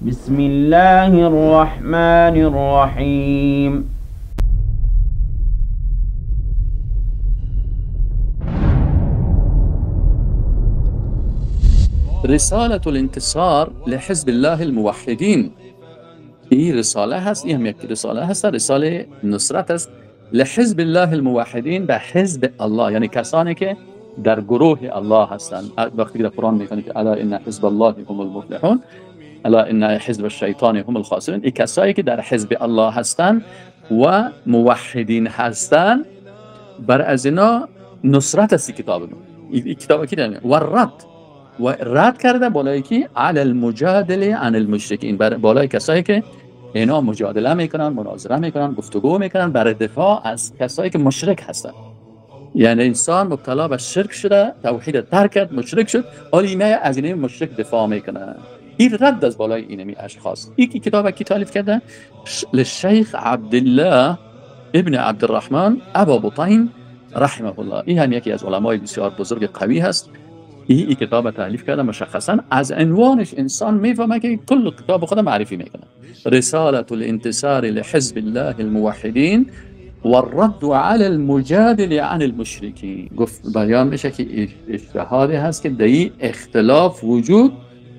بسم الله الرحمن الرحیم. رسالة الانتصار لحزب الله الموحدین. این رساله هست، این هم یک رساله هست، رساله نصرت است لحزب الله الموحدین، به حزب الله، یعنی کسانی که در گروه الله هستند. وقتی در قرآن میخوانید که الا ان حزب الله هم المفلحون، الا ان حزب الشیطان هم الخاسرون، این کسایی که در حزب الله هستند و موحدین هستند، بر از اینا نصرت است. کتاب این کتاب کی داره و رد کرده بالای کی؟ علی المجادله عن المشرکین، بر بالای کسایی که اینا مجادله میکنن، مناظره میکنن، گفتگو میکنن برای دفاع از کسایی که مشرک هستن. یعنی انسان مبتلا به شرک شده، توحید ترک کرد، مشرک شد، حالا اینا از این مشرک دفاع میکنن. این رد از بالای اینمی اشخاص. این کتاب کی تالیف کرده؟ للشیخ عبدالله ابن عبدالرحمن ابا بطین رحمه الله. این هم یکی از علمای بسیار بزرگ قوی هست. این کتاب تالیف کرده، مشخصا از عنوانش انسان میفهمه که کل کتاب خود معرفی میکنه. رسالة الانتصار لحزب الله الموحدین والرد على المجادل عن المشرکین. گفت بیان میشه که اجتهادی هست که در این اختلاف وجود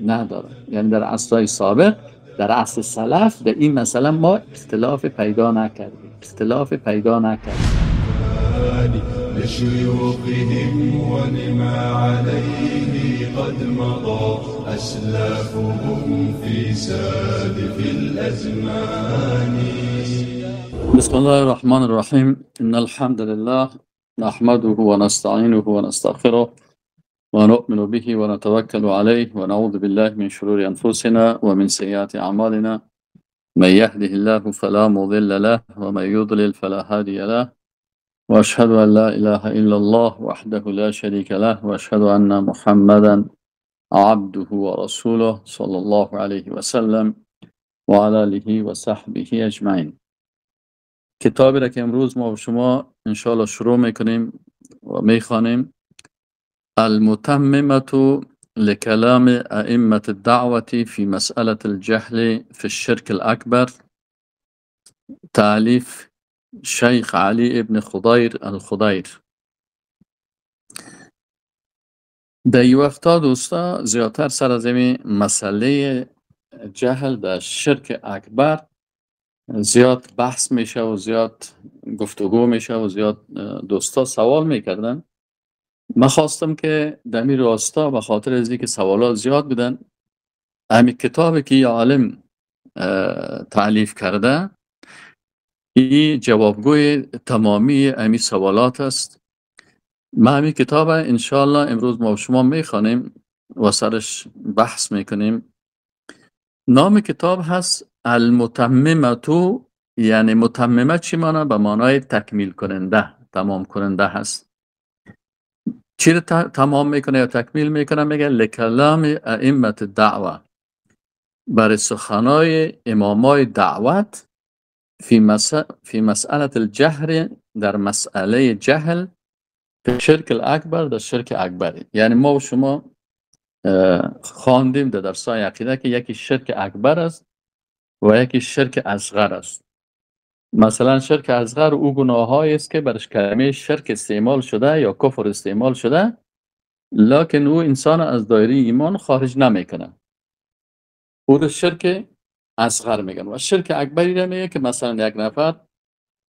نداره، یعنی در عصرهای سابق، در عصر سلف، در این مثلا ما اختلاف پیدا نکردیم، اختلاف پیدا نکردیم. لشيوخهم ولما عليه قد مضى أسلافهم في سادف الأزمان. بسم الله الرحمن الرحیم. إن الحمد لله نحمده ونستعينه ونستغفره ونؤمن به ونتوكل عليه ونعوذ بالله من شرور أنفسنا ومن سيئات أعمالنا. من يهده الله فلا مضل له ومن يضلل فلا هادي له. وأشهد أن لا إله إلا الله وحده لا شريك له وأشهد أن محمدا عبده ورسوله صلى الله عليه وسلم وعلى آله وصحبه أجمعين. کتابی را که امروز ما و شما انشاءالله شروع میکنیم و میخوانیم، المتممة لكلام أئمة الدعوة في مسألة الجهل في الشرك الأكبر، تألیف شیخ علی ابن خضیر الخضیر. در این وقتا دوستا زیادتر سر از این مسئله جهل در شرک اکبر زیاد بحث میشه و زیاد گفتگو میشه و زیاد دوستا سوال میکردن. من خواستم که در این راستا به خاطر از اینکه سوالات زیاد بودن، همین کتابی که عالم تألیف کرده، این جوابگوی تمامی امی سوالات است. ما همین کتاب انشاءالله امروز ما شما میخوانیم و سرش بحث میکنیم. نام کتاب هست المتممتو، یعنی متممه چی مانا؟ به معنای تکمیل کننده، تمام کننده هست. چی رو تمام میکنه یا تکمیل میکنه؟ میگه لکلام ائمه الدعوه، برای سخنای امامای دعوت، فی مسئله الجهر، در مسئله جهل، فی شرک الاکبر، در شرک اکبر. یعنی ما و شما خواندیم در درسای عقیده که یکی شرک اکبر است و یکی شرک اصغر است. مثلا شرک اصغر او گناهایی است که برش کلمه شرک استعمال شده یا کفر استعمال شده، لکن او انسان از دایره ایمان خارج نمیکنه، او رو شرک اصغر میگن. و شرک اکبری را میگه که مثلا یک نفر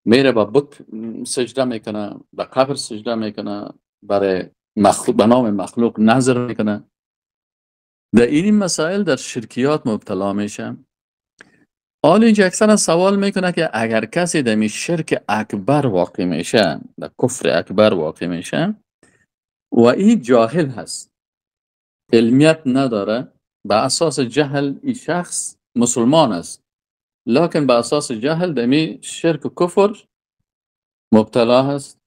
میره با بت سجده میکنه، به قبر سجده میکنه، برای مخلوق، به نام مخلوق نظر میکنه. در این مسائل در شرکیات مبتلا میشه. حالا اینجا اکثرا سوال میکنه که اگر کسی در شرک اکبر واقع میشه، در کفر اکبر واقع میشه و این جاهل هست، علمیت نداره، به اساس جهل این شخص مسلمان است، لکن به اساس جهل دمی شرک و کفر مبتلا هست،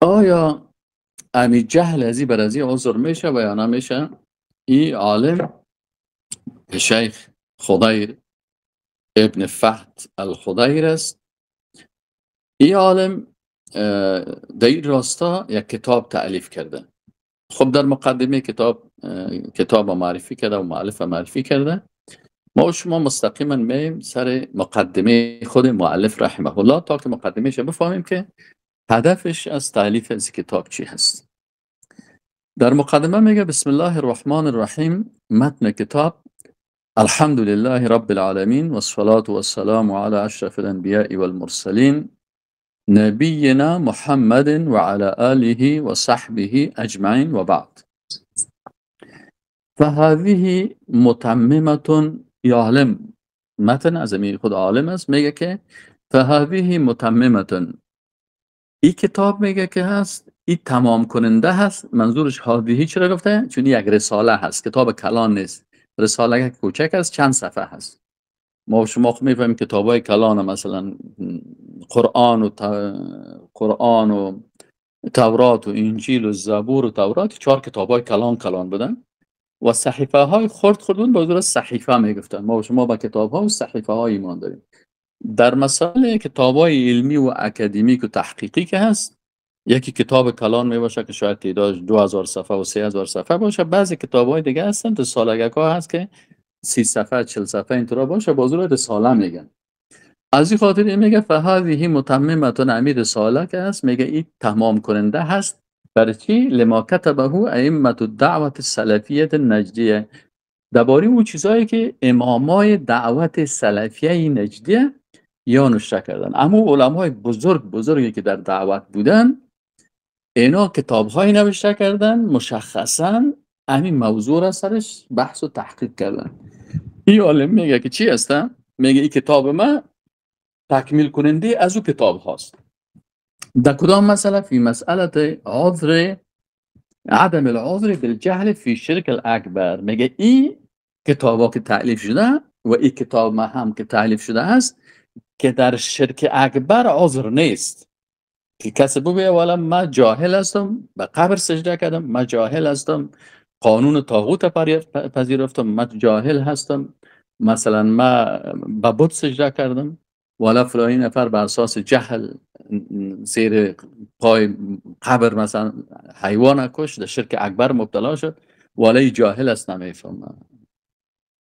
آیا امی جهل ازی بر ازی عذر میشه و یا نمیشه؟ ای عالم شیخ خضیر ابن فهد الخضیر است. ای عالم در این راستا یک کتاب تألیف کرده. خب در مقدمه کتاب معرفی کرده و مؤلف معرفی کرده. ما و شما مستقیما میایم سر مقدمه خود مؤلف رحمه الله تا که مقدمهش بفهمیم که هدفش از تألیف از کتاب چی هست. در مقدمه میگه بسم الله الرحمن الرحیم. متن کتاب: الحمد لله رب العالمین والصلاة والسلام على اشرف الانبیاء والمرسلین نبینا محمد وعلى آله وصحبه اجمعین و بعد. فهذه متممة، عالم متن از امیر خود عالم است، میگه که فهذه متممة، این کتاب میگه که هست، این تمام کننده هست. منظورش هذه چرا گفته؟ چون یک رساله هست، کتاب کلان نیست، رساله کوچک است، چند صفحه هست. ما شما میفهمیم کتابای کلان مثلا قرآن و تورات و انجیل و زبور و تورات، 4 کتابای کلان کلان بودن و صحیفه های خرد خرد بودن، با صحیفه میگفتن. ما شما با کتاب ها و صحیفه ها ایمان داریم. در مسائل کتاب های علمی و اکادمیک و تحقیقی که هست، یکی کتاب کلان می باشه که شاید تعدادش 2000 صفحه و 3000 صفحه باشه. بعضی کتاب های دیگه هستن رساله ها هست که 30 صفحه 40 صفحه اینطورا باشه، باز رو رساله میگن. از این خاطر این میگه فهذه متممه، امیر رساله که هست، میگه این تمام کننده هست. برای چی؟ لما کتبه ائمه الدعوه السلفیه النجدیه، درباره اون چیزایی که امامای دعوت سلفیه نجدیه یا نوشته کردن. اما علمای بزرگ بزرگی که در دعوت بودن، اینا کتاب‌های نوشته کردن مشخصا همین موضوع را سرش بحث و تحقیق کردن. این عالم میگه که چی هستن؟ میگه این کتاب ما تکمیل کننده از او کتاب هاست. در کدام مسئله؟ فی مسئله عذر عدم العذر بالجهل فی شرک الاکبر. میگه این کتاب ها که تألیف شده و این کتاب ما هم که تألیف شده است که در شرک اکبر عذر نیست، که کسی بگوید والا من جاهل هستم، به قبر سجده کردم، من جاهل هستم، قانون طاغوت پذیرفتم، من جاهل هستم، مثلا من به بت سجده کردم، والا فلانی نفر بر اساس جهل زیر پای قبر مثلا حیوان کش، در شرک اکبر مبتلا شد، والا جاهل است نمیفهمم.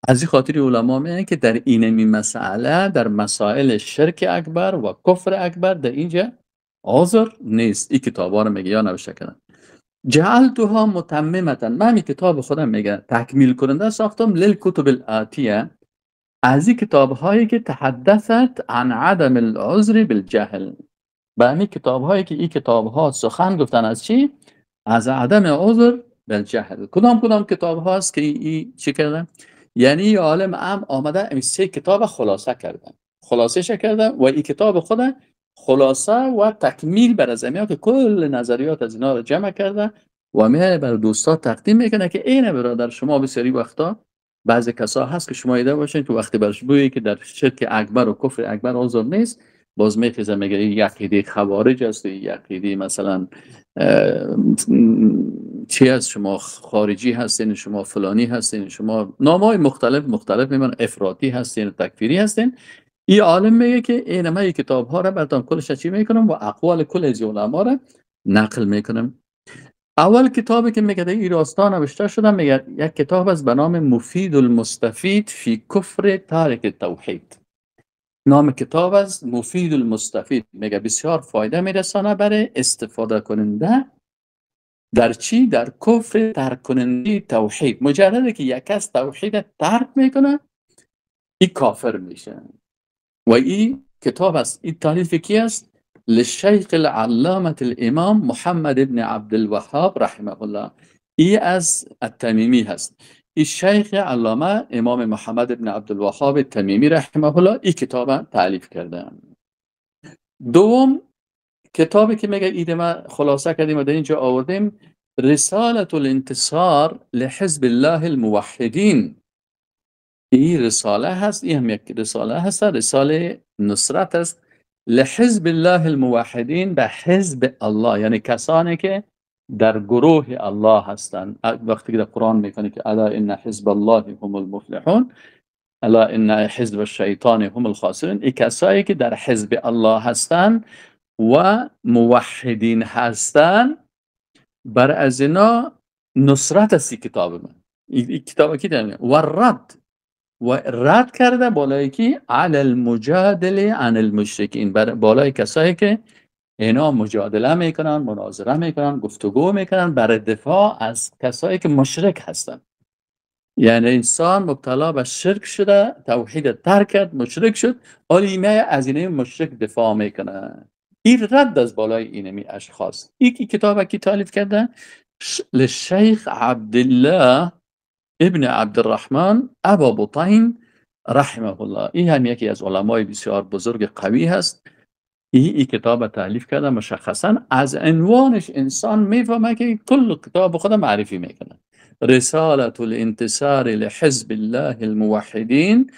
از این خاطر علما میگن که در اینمی مسئله، در مسائل شرک اکبر و کفر اکبر، در اینجا عذر نیست. این کتابا رو میگه یا نوشته کردن. جعلتها متممه، من این کتاب خودم میگه تکمیل کننده ساختم للکتب الآتیه، از این کتاب هایی که تحدثت عن عدم العذر بالجهل، به همین کتاب هایی که این کتاب ها سخن گفتن از چی؟ از عدم عذر بالجهل. کدام کتاب هاست که این چی کردن؟ یعنی عالم هم آمده این 3 کتاب خلاصه کردن، خلاصه کرده و این کتاب خود خلاصه و تکمیل بر از که کل نظریات از اینا رو جمع کرده و میاره بر دوستا تقدیم میکنه که اینه برادر شما. بسیاری وقتا بعضی کسا هست که شما ایده باشین که وقتی برش بویی که در شرک اکبر و کفر اکبر عذر نیست، باز میخیزه میگه این عقیده خوارج است، این عقیده مثلا چی هست، شما خارجی هستین، شما فلانی هستین، شما نامهای مختلف مختلف میمون، افراطی هستین، تکفیری هستین. این عالم میگه که این ما کتاب ها را براتون کلش چی میکنم و اقوال کل از علما را نقل میکنم. اول کتابی که میگه در این راستا نوشته شده، میگه یک کتاب است به نام مفید المستفید فی کفر تارک التوحید. نام کتاب است مفید المستفید. میگه بسیار فایده میرسانه برای استفاده کننده در چی؟ در کفر ترک کننده توحید. مجرده که یک کس توحید ترک میکنه این کافر میشه. و این کتاب است، این تالیف کی است؟ للشیخ العلامه الامام محمد ابن عبدالوهاب رحمه الله. ای از التمیمی هست. این شیخ علامه امام محمد ابن عبدالوهاب تمیمی رحمه الله این کتاب تالیف کرده. دوم کتابی که میگه ایده ما خلاصه کردیم و در اینجا آوردیم، رسالة الانتصار لحزب الله الموحدین. این رساله هست، این هم یک رساله هست، رساله نصرت است لحزب الله الموحدین، به حزب الله، یعنی کسانی که در گروه الله هستند. وقتی که در قرآن میکنه که الا ان حزب الله هم المفلحون، الا ان حزب الشیطان هم الخاسرون، این کسایی که در حزب الله هستند و موحدین هستند، بر از اینا نصرت است کتاب من. این کتاب کی داره؟ و رد، و رد کرده بالای کی؟ علی المجادله عن المشرکین، بالای کسایی که اینا مجادله میکنن، مناظره میکنن، گفتگو میکنن برای دفاع از کسایی که مشرک هستن. یعنی انسان مبتلا به شرک شده، توحید ترک کرد، مشرک شد، علیمه از اینه مشرک دفاع میکنه. این رد از بالای اینمی اشخاص. این کتاب کی تالیف کرده؟ للشیخ عبدالله ابن عبدالرحمن ابا بطین رحمه الله. این هم یکی از علمای بسیار بزرگ قوی هست. این کتاب تالیف کرده، مشخصا از عنوانش انسان میفهمه که کل کتاب خود معرفی میکنه. رسالة الانتصار لحزب الله الموحدین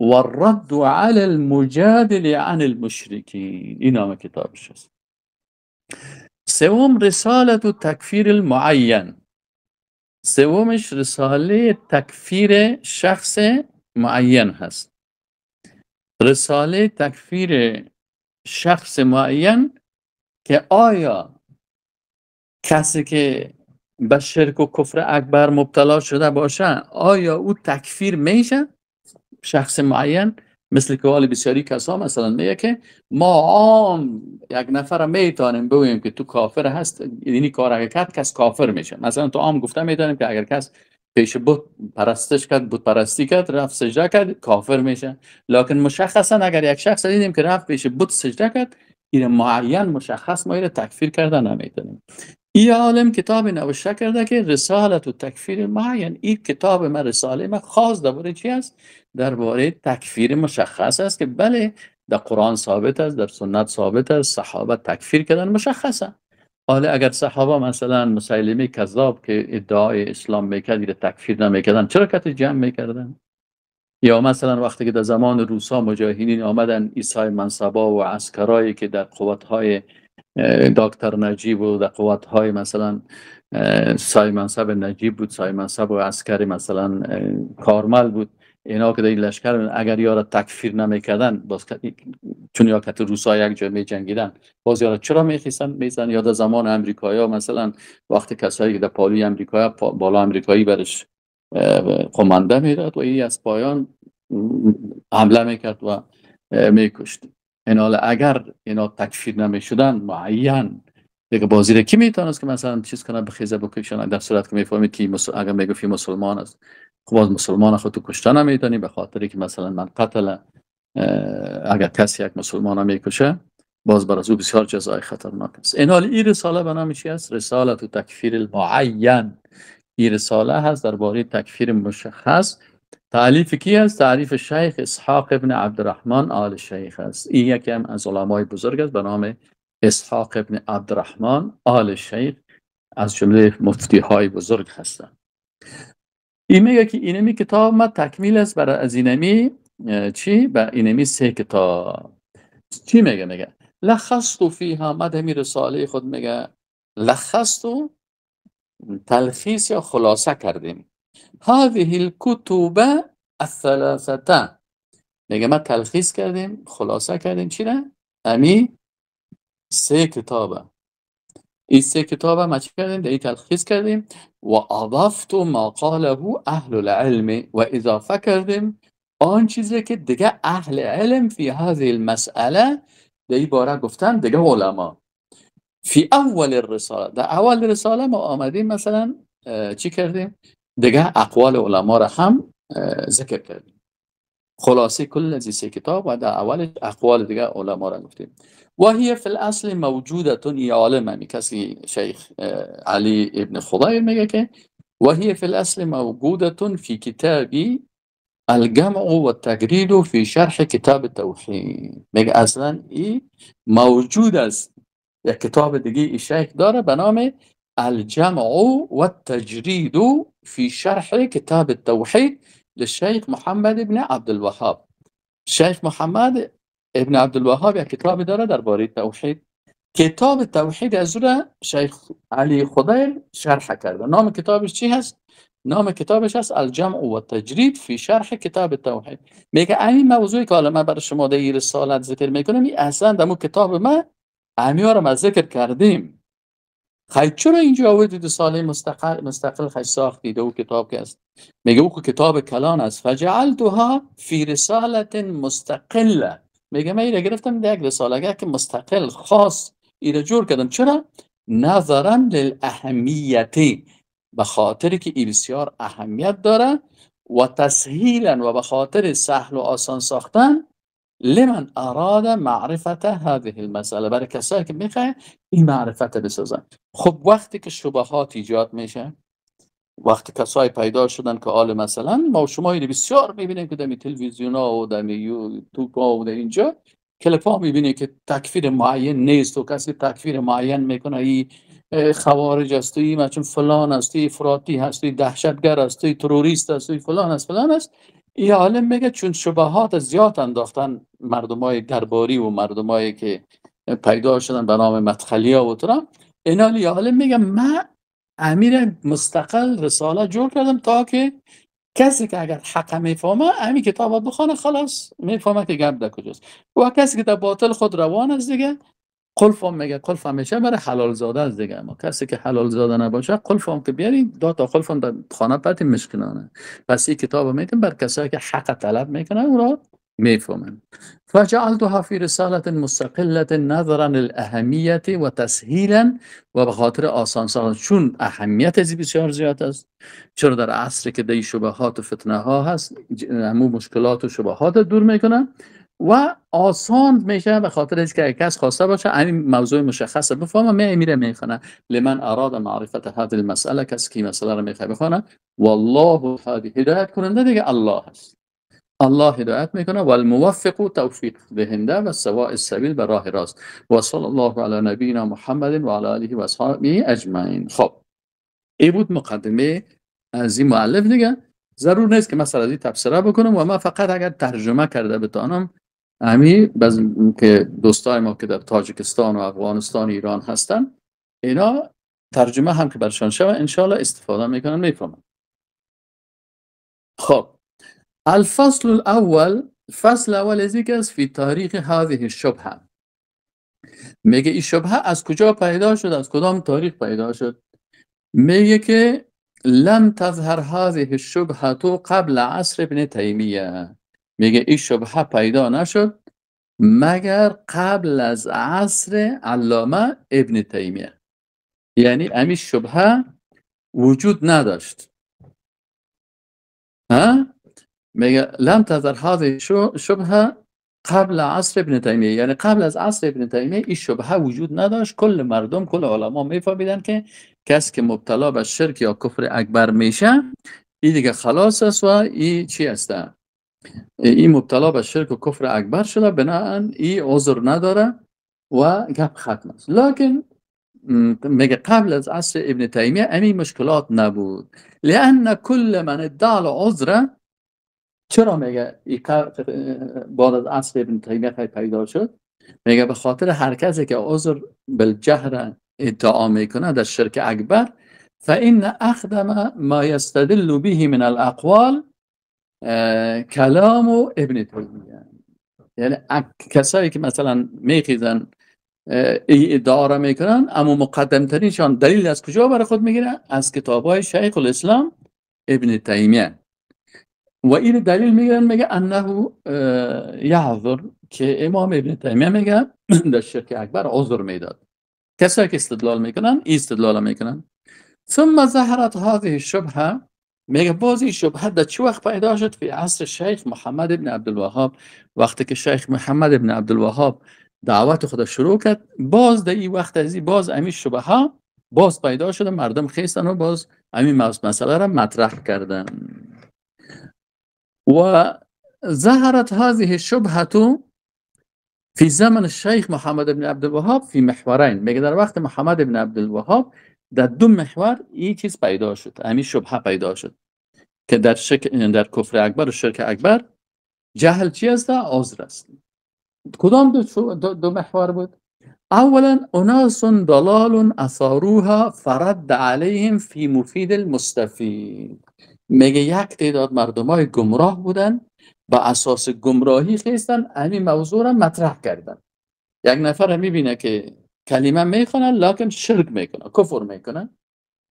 والرد على المجادل عن المشرکین. این نام کتابش است. سوم رسالة تکفیر المعین. سومش رساله تکفیر شخص معین هست. رساله تکفیر شخص معین که آیا کسی که به شرک و کفر اکبر مبتلا شده باشه آیا او تکفیر میشه؟ شخص معین، مثل که حال بسیاری کسا مثلا میگه که ما عام یک نفر میتونیم بگوییم که تو کافر هست، یعنی کار اگر کرد کس کافر میشه. مثلا تو عام گفته میتونیم که اگر کس پیش بت پرستش کرد، بت پرستی کرد، رفت سجده کرد، کافر میشه. لکن مشخصا اگر یک شخص دیدیم که رفت پیش بت سجده کرد، این معین مشخص ما اینو تکفیر کردن نمیتونیم. این عالم کتاب نوشته کرده که رسالت و تکفیر معین. این کتاب ما، رساله ما خاص درباره چی است؟ درباره تکفیر مشخص است که بله در قرآن ثابت است، در سنت ثابت است، صحابه تکفیر کردن مشخصه. حالا اگر صحابه مثلا مسیلمه کذاب که ادعای اسلام میکرد ایره تکفیر نمیکردن، چرا کتی جمع میکردن؟ یا مثلا وقتی که در زمان روسا مجاهدین آمدن عیسی منصبا و عسکرایی که در قوتهای دکتر نجیب و در قوتهای مثلا سای منصب نجیب بود، سای منصب و عسکر مثلا کارمل بود، اینا که در این لشکر اگر یارا تکفیر نمیکردن، باز چون یا کت روسا یک جای می جنگیدن، باز یارا چرا میخیسن میزن؟ یا در زمان امریکایا مثلا وقتی کسایی که در پالوی امریکایا بالا امریکایی برش قمانده میداد و این از پایان حمله میکرد و میکشت. اینا اگر اینا تکفیر نمیشدن معین دیگه بازی را کی میتونست که مثلا چیز کنه، بخیزه بکشن؟ در صورت که میفهمید که اگر میگفتی مسلمان است، خب باز مسلمان خود تو کشته نمیتونی، به خاطری که مثلا من قتل، اگر کسی یک مسلمان میکشه باز بر از او بسیار جزای خطرناک است. این حال این رساله به نام چی است؟ رساله تو تکفیر المعین. این رساله هست درباره تکفیر مشخص. تعلیف کی است؟ تعلیف شیخ اسحاق ابن عبدالرحمن آل شیخ است. این یکی هم از علمای بزرگ است به نام اسحاق ابن عبدالرحمن آل شیخ، از جمله مفتی های بزرگ هستند. این میگه که اینمی کتاب ما تکمیل است برای از اینمی چی؟ به اینمی سه کتاب. چی میگه؟ میگه لخصت فیها، ما دمی رساله خود میگه لخصت، تلخیص یا خلاصه کردیم. هذه الكتب الثلاثه، میگه ما تلخیص کردیم، خلاصه کردیم چی را؟ امی سه کتابه. این سه کتابه ما چی کردیم؟ در این تلخیص کردیم و اضافت ما قاله اهل العلم، و اضافه کردیم آن چیزی که دیگه اهل علم فی هذه المسئله در این باره گفتن، دیگه علما فی اول الرساله. در اول رساله ما آمدیم مثلا چی کردیم؟ دیگه اقوال علما را هم ذکر کردیم. خلاصه کل از سه کتاب و در اول اقوال دیگه علما را گفتیم. و هي في الاصل موجوده، ای عالم همی کسی شیخ علی ابن خضیر میگه که و هي في الاصل موجوده في کتاب الجمع والتجريد في شرح کتاب التوحید. میگه اصلا ای موجود است، یک کتاب دیگه ای شیخ داره به نام الجمع والتجريد في شرح کتاب التوحید للشیخ محمد ابن عبدالوهاب. شیخ محمد ابن عبدالوهاب یک کتاب داره درباره توحید. کتاب توحید از او شیخ علی خضیر شرح کرده. نام کتابش چی هست؟ نام کتابش هست الجمع و التجرید فی شرح کتاب التوحید. میگه این موضوعی که حالا من برای شما در این رسالت ذکر میکنم، این اصلا در مو کتاب ما امی رو ما ذکر کردیم. خیلی چرا اینجا آوردید رساله مستقل خیلی ساختید او کتاب که است؟ میگه او کتاب کلان است. فجعلتها فی رساله مستقله. میگه من ایره گرفتم در یک رساله که مستقل خاص ایره جور کردم. چرا؟ نظرا للاهمیت، به خاطر که ای بسیار اهمیت داره، و تسهیلا و به خاطر سهل و آسان ساختن، لمن اراد معرفت هذه المسئله، برای کسایی که میخواه این معرفت بسازن. خب وقتی که شبهات ایجاد میشه، وقتی کسایی پیدا شدن که آل مثلا ما و شما اینو بسیار میبینیم که در تلویزیون ها و در یوتیوب ها و در اینجا کلپ ها میبینیم که تکفیر معین نیست و کسی تکفیر معین میکنه ای خوارج است، ای مثلا فلان است، ای افراطی هست، ای دهشتگر است، ای تروریست است، ای فلان است فلان است. این عالم میگه چون شبهات زیاد انداختن مردمای درباری و مردمایی که پیدا شدن به نام مدخلیا و ترا، اینا عالم میگه من امیر مستقل رساله جور کردم تا که کسی که اگر حق میفهمه همین کتاب بخونه خلاص میفهمه که گپ در کجاست، و کسی که در باطل خود روان است دیگه قلفم میگه قلفم میشه برای حلال زاده است دیگه. اما کسی که حلال زاده نباشه قلفم که بیاری دو تا قلفم در خانه پتی مشکنانه. پس این کتاب میتیم بر کسایی که حق طلب میکنه او را میفهمن. فجعلتها فی رساله مستقله نظرا للاهمیت و تسهیلا، و به خاطر آسان ساختن، چون اهمیت از بسیار زیاد است. چرا در عصری که دی شبهات و فتنه ها هست، همون مشکلات و شبهات دور میکنه و آسان میشه، به خاطر اینکه کس خواسته باشه همین موضوع مشخص بفهمه میره میخونه. لمن اراد معرفت هذه المسئله، کسی که مسئله رو میخواد بخونه، والله هادی، هدایت کننده دیگه الله هست، الله هدایت میکنه، و الموفق توفیق دهنده، و سواء السبیل به راه راست. و صلی الله علی نبینا محمد و علی آله و اصحابه اجمعین. خب این بود مقدمه از این مؤلف دیگه. ضرور نیست که مثلا از این تفسیره بکنم و من فقط اگر ترجمه کرده بتانم همی باز که دوستای ما که در تاجیکستان و افغانستان و ایران هستن، اینا ترجمه هم که برشان شوه انشالله استفاده میکنن میفهمن. خب الفصل الاول، فصل اول از که است فی تاریخ هذه الشبهه. میگه این شبهه از کجا پیدا شد، از کدام تاریخ پیدا شد؟ میگه که لم تظهر هذه الشبهه قبل عصر ابن تیمیه. میگه این شبهه پیدا نشد مگر قبل از عصر علامه ابن تیمیه، یعنی امی شبهه وجود نداشت. ها میگه لم تظهر هذه شبهه قبل عصر ابن تیمیه، یعنی قبل از عصر ابن تیمیه این شبهه وجود نداشت. کل مردم، کل علما میفهمیدن که کسی که مبتلا به شرک یا کفر اکبر میشه این دیگه خلاص است و این چی است، این مبتلا به شرک و کفر اکبر شده، بناهن این عذر نداره و گپ ختم است. لکن میگه قبل از عصر ابن تیمیه امی مشکلات نبود. لان کل من ادعا العذر، چرا میگه بعد از عصر ابن تیمیه پیدا شد؟ میگه به خاطر هر کسی که عذر بالجهر ادعا میکنه در شرک اکبر، فان اخدم ما یستدل به من الاقوال کلام ابن تیمیه. یعنی کسایی که مثلا میخیزن ای ادعا را میکنن، اما مقدم ترینشان دلیل از کجا برای خود میگیره؟ از کتاب های شیخ الاسلام ابن تیمیه. و این دلیل میگیرن، میگه انه یعذر، که امام ابن تیمیه میگه در شرک اکبر عذر میداد. کسایی که استدلال میکنن این استدلال میکنن. ثم ظهرت هذه الشبهه، میگه باز این شبهه در چه وقت پیدا شد؟ فی عصر شیخ محمد ابن عبدالوهاب. وقتی که شیخ محمد ابن عبدالوهاب دعوت خود شروع کرد، باز در این وقت از باز امی شبهه باز پیدا شده، مردم خیستن و باز امی مسئله را مطرح کردن. و ظهرت هذه الشبهه فی زمن الشیخ محمد ابن عبدالوهاب فی محورین. میگه در وقت محمد ابن عبدالوهاب در دو محور این چیز پیدا شد، همین شبهه پیدا شد که در کفر اکبر و شرک اکبر جهل چی است؟ عذر است. کدام دو محور بود؟ اولا اناس ضلال اثاروها فرد علیهم فی مفید المستفید. میگه یک تعداد مردمای گمراه بودن، با اساس گمراهی خیستن همین موضوع را مطرح کردن. یک نفر میبینه که کلمه میخوانه لکن شرک میکنه، کفر میکنه.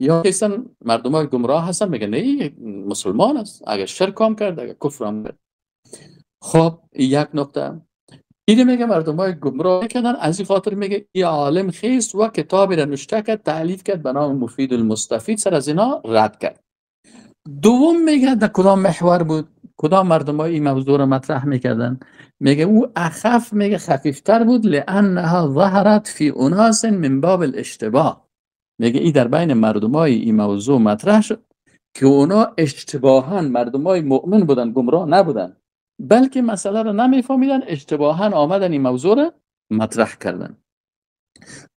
یا کسان مردم های گمراه هستن میگن نه مسلمان است، اگر شرک هم کرد اگر کفر هم کرد. خب یک نقطه اینه، میگه مردم های گمراه کردن. از این خاطر میگه ای عالم خیست و کتابی را نوشته کرد، تألیف کرد به نام مفید المستفید، سر از اینا رد کرد. دوم میگه در کدام محور بود، کدام مردم های این موضوع را مطرح میکردن؟ میگه او اخف، میگه خفیفتر بود، لانها ظهرت فی اناس من باب الاشتباه. میگه ای در بین مردم های این موضوع مطرح شد که اونا اشتباها مردم های مؤمن بودن، گمراه نبودن، بلکه مسئله را نمیفهمیدن، اشتباها آمدن این موضوع را مطرح کردن.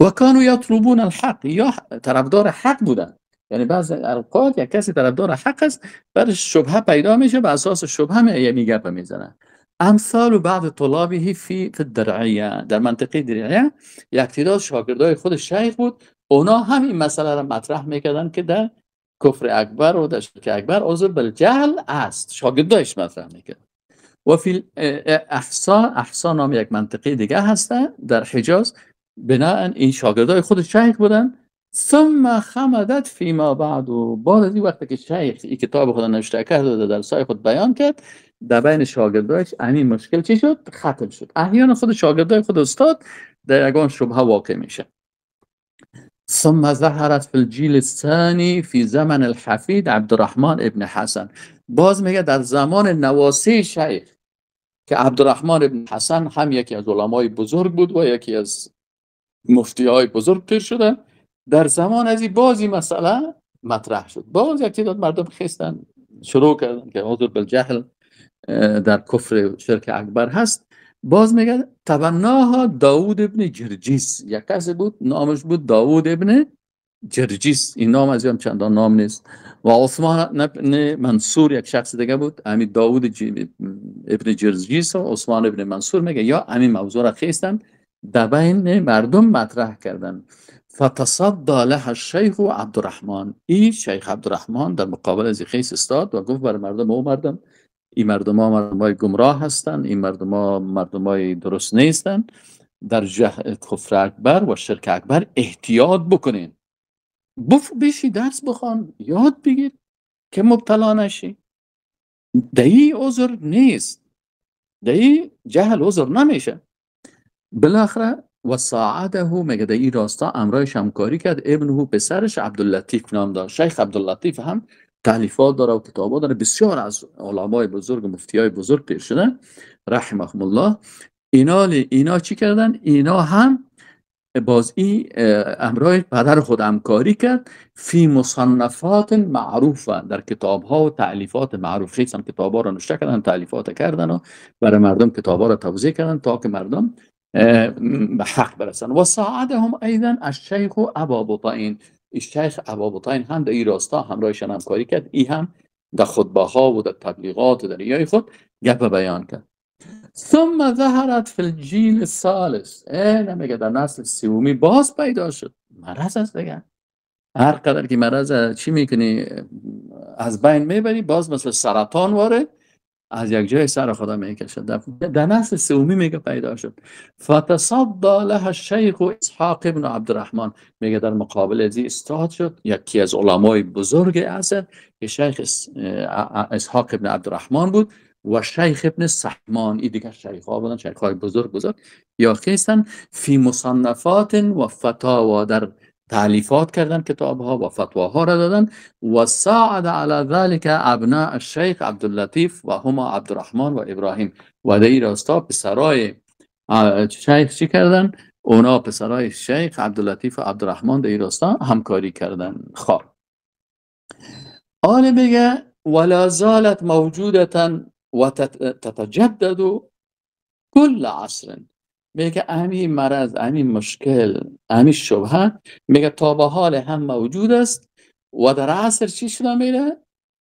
و کانوا یطلبون الحق، یا طرفدار حق بودن. یعنی بعض اوقات یک کسی طرفدار حق است، برش شبهه پیدا میشه، به اساس شبهه میگه میزنه. امثال بعض طلابه فی الدرعیه، در منطقه درعیه یک تعداد شاگردای خود شیخ بود، اونا هم این مسئله را مطرح میکردن که در کفر اکبر و در شرک اکبر عذر بالجهل است. شاگردایش مطرح میکرد. و فی احسا، احسا نام یک منطقه دیگه هسته در حجاز، بناء این شاگردای خود شیخ بودن. ثم خمدت فيما بعد، بعد از این وقتی که شیخ این کتاب خود نوشته کرد و در درسای خود بیان کرد، در بین شاگردایش همین مشکل چی شد؟ ختم شد. احیانا خود شاگردای خود استاد در یگان شبهه واقع میشه. ثم ظهرت فی الجیل الثانی فی زمن الحفید عبدالرحمن ابن حسن. باز میگه در زمان نواسی شیخ که عبدالرحمن ابن حسن هم یکی از علمای بزرگ بود و یکی از مفتی های بزرگ تیر شده، در زمان از این بازی مسئله مطرح شد. باز یک تعداد مردم خستن شروع کردن که عذر بالجهل در کفر شرک اکبر هست. باز میگه تبناها داود ابن جرجیس، یک کسی بود نامش بود داود ابن جرجیس، این نام از هم چندان نام نیست. و عثمان ابن منصور یک شخص دیگه بود، همین داود ابن جرجیس و عثمان ابن منصور میگه یا همین موضوع را خستن در بین مردم مطرح کردن. فتصدى لها الشیخ عبدالرحمن، این شیخ عبدالرحمن در مقابل از خیس استاد و گفت بر مردم او مردم، این مردم ها مردم های گمراه هستند، این مردم ها مردم های درست نیستند، در کفر اکبر و شرک اکبر احتیاط بکنین، بشی درس بخوان، یاد بگیر که مبتلا نشی. دهی عذر نیست، دهی جهل عذر نمیشه. بالاخره و ساعده میگه در این راستا امرایش همکاری کرد ابنه، پسرش عبداللطیف نام داشت. شیخ عبداللطیف هم تألیفات داره و کتابات داره، بسیار از علمای بزرگ و مفتیای بزرگ پیر شدن رحمهم الله. اینا چی کردن؟ اینا هم باز این امرای پدر خود همکاری کرد فی مصنفات معروفه، در کتاب ها و تألیفات معروف. خیلی هم کتاب ها را نوشته کردن، تألیفات کردن و برای مردم کتاب ها را توزیع کردن تا که مردم به حق برسن. و ساعدهم ایضا الشیخ ابا بطین، الشیخ ابا بطین هم در این راستا همراهشان همکاری کرد، ای هم در خطبه ها و در تبلیغات و در ایای خود گپ بیان کرد. ثم ظهرت فی الجیل الثالث، نمیگه در نسل سومی باز پیدا شد. مرض است دیگه، هر قدر که مرض چی میکنی از بین میبری، باز مثل سرطان واره از یک جای سر خدا میکشد. در نسل سومی میگه پیدا شد. فتصدى لها الشیخ اسحاق ابن عبدالرحمن، میگه در مقابل از استاد شد یکی از علمای بزرگ عصر که شیخ اسحاق ابن عبدالرحمن بود و شیخ ابن سحمان، این دیگه شیخ ها بودن، شیخ های بزرگ بزرگ یا خیستن. فی مصنفات و فتاوا، در تألیفات کردن کتاب ها و فتواها را دادن. و ساعد علی ذلك ابناء الشیخ عبداللطیف و هما عبدالرحمن و ابراهیم. و در این راستا پسرای شیخ چی کردن؟ اونا پسرای شیخ عبداللطیف و عبدالرحمن در این راستا همکاری کردن. خب آن میگه ولا زالت موجودة و تتجدد كل عصر. میگه همین مرض، همین مشکل، همین شبهه میگه تا به حال هم موجود است و در عصر چی شده میره؟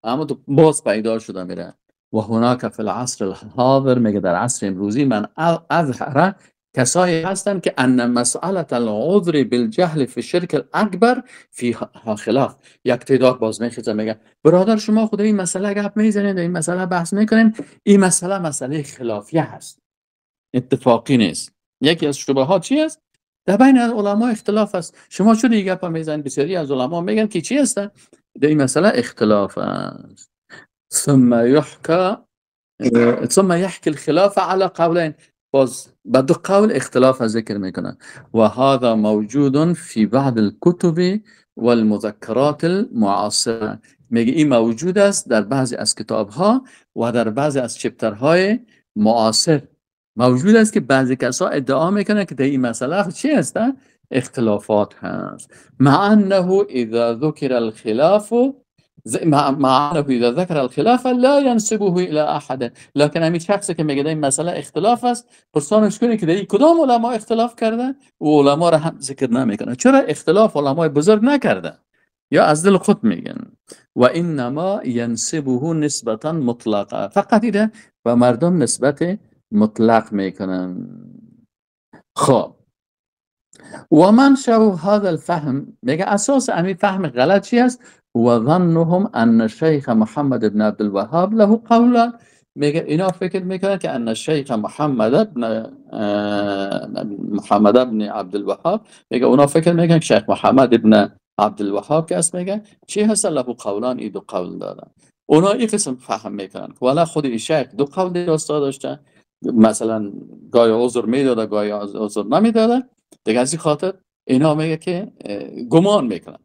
اما باز پیدا شده میره. و هناک فی العصر الحاضر، میگه در عصر امروزی من اظهر کسایی هستند که ان مسئله العذر بالجهل فی الشرک الاکبر فی خلاف. یک تعداد باز میخیزه میگه برادر شما خود این مسئله گپ میزنید، این مسئله بحث میکنین، این مسئله مسئله خلافیه هست، اتفاقی نیست. یکی از شبهات چی است؟ در بین علما اختلاف است. شما چرا این گپ میزنید؟ بسیاری از علما میگن که چی هست؟ در این مسئله اختلاف است. ثم يحكي الخلاف على قولين، باز به دو قول اختلاف ذکر میکنن. و هذا موجود في بعض الكتب والمذكرات المعاصره. میگه این موجود است در بعضی از کتاب ها و در بعضی از چپترهای معاصر موجود است که بعضی کسا ادعا میکنن که در این مسئله چی هست؟ اختلافات هست. مع انه اذا ذکر الخلاف مع انه اذا ذکر الخلاف لا ينسبه الى احد. لكن همین شخصی که میگه در این مسئله اختلاف است، پرسانش کنه که در این کدام علما اختلاف کردن و علما را هم ذکر نمیکنه. چرا اختلاف علمای بزرگ نکرده یا از دل خود میگن؟ و انما ينسبه نسبتا مطلقه، فقط ایده و مردم نسبت مطلق میکنن. خب و منشأ هذا الفهم، میگه اساس همین فهم غلط چی است؟ و ظنهم ان الشیخ محمد بن عبد الوهاب له قولا. میگه اینا فکر میکنن که ان الشیخ محمد بن عبد الوهاب، میگه اونا فکر میکنن که شیخ محمد بن عبد الوهاب که است، میگه چی هست؟ له قولان، ای دو قول دارن. اونا این قسم فهم میکنن که والا خود این شیخ دو قول راستا داشته، مثلا گاهی عذر میداده گاهی عذر نمیداده. دیگه از این خاطر اینا میگه که گمان میکنن.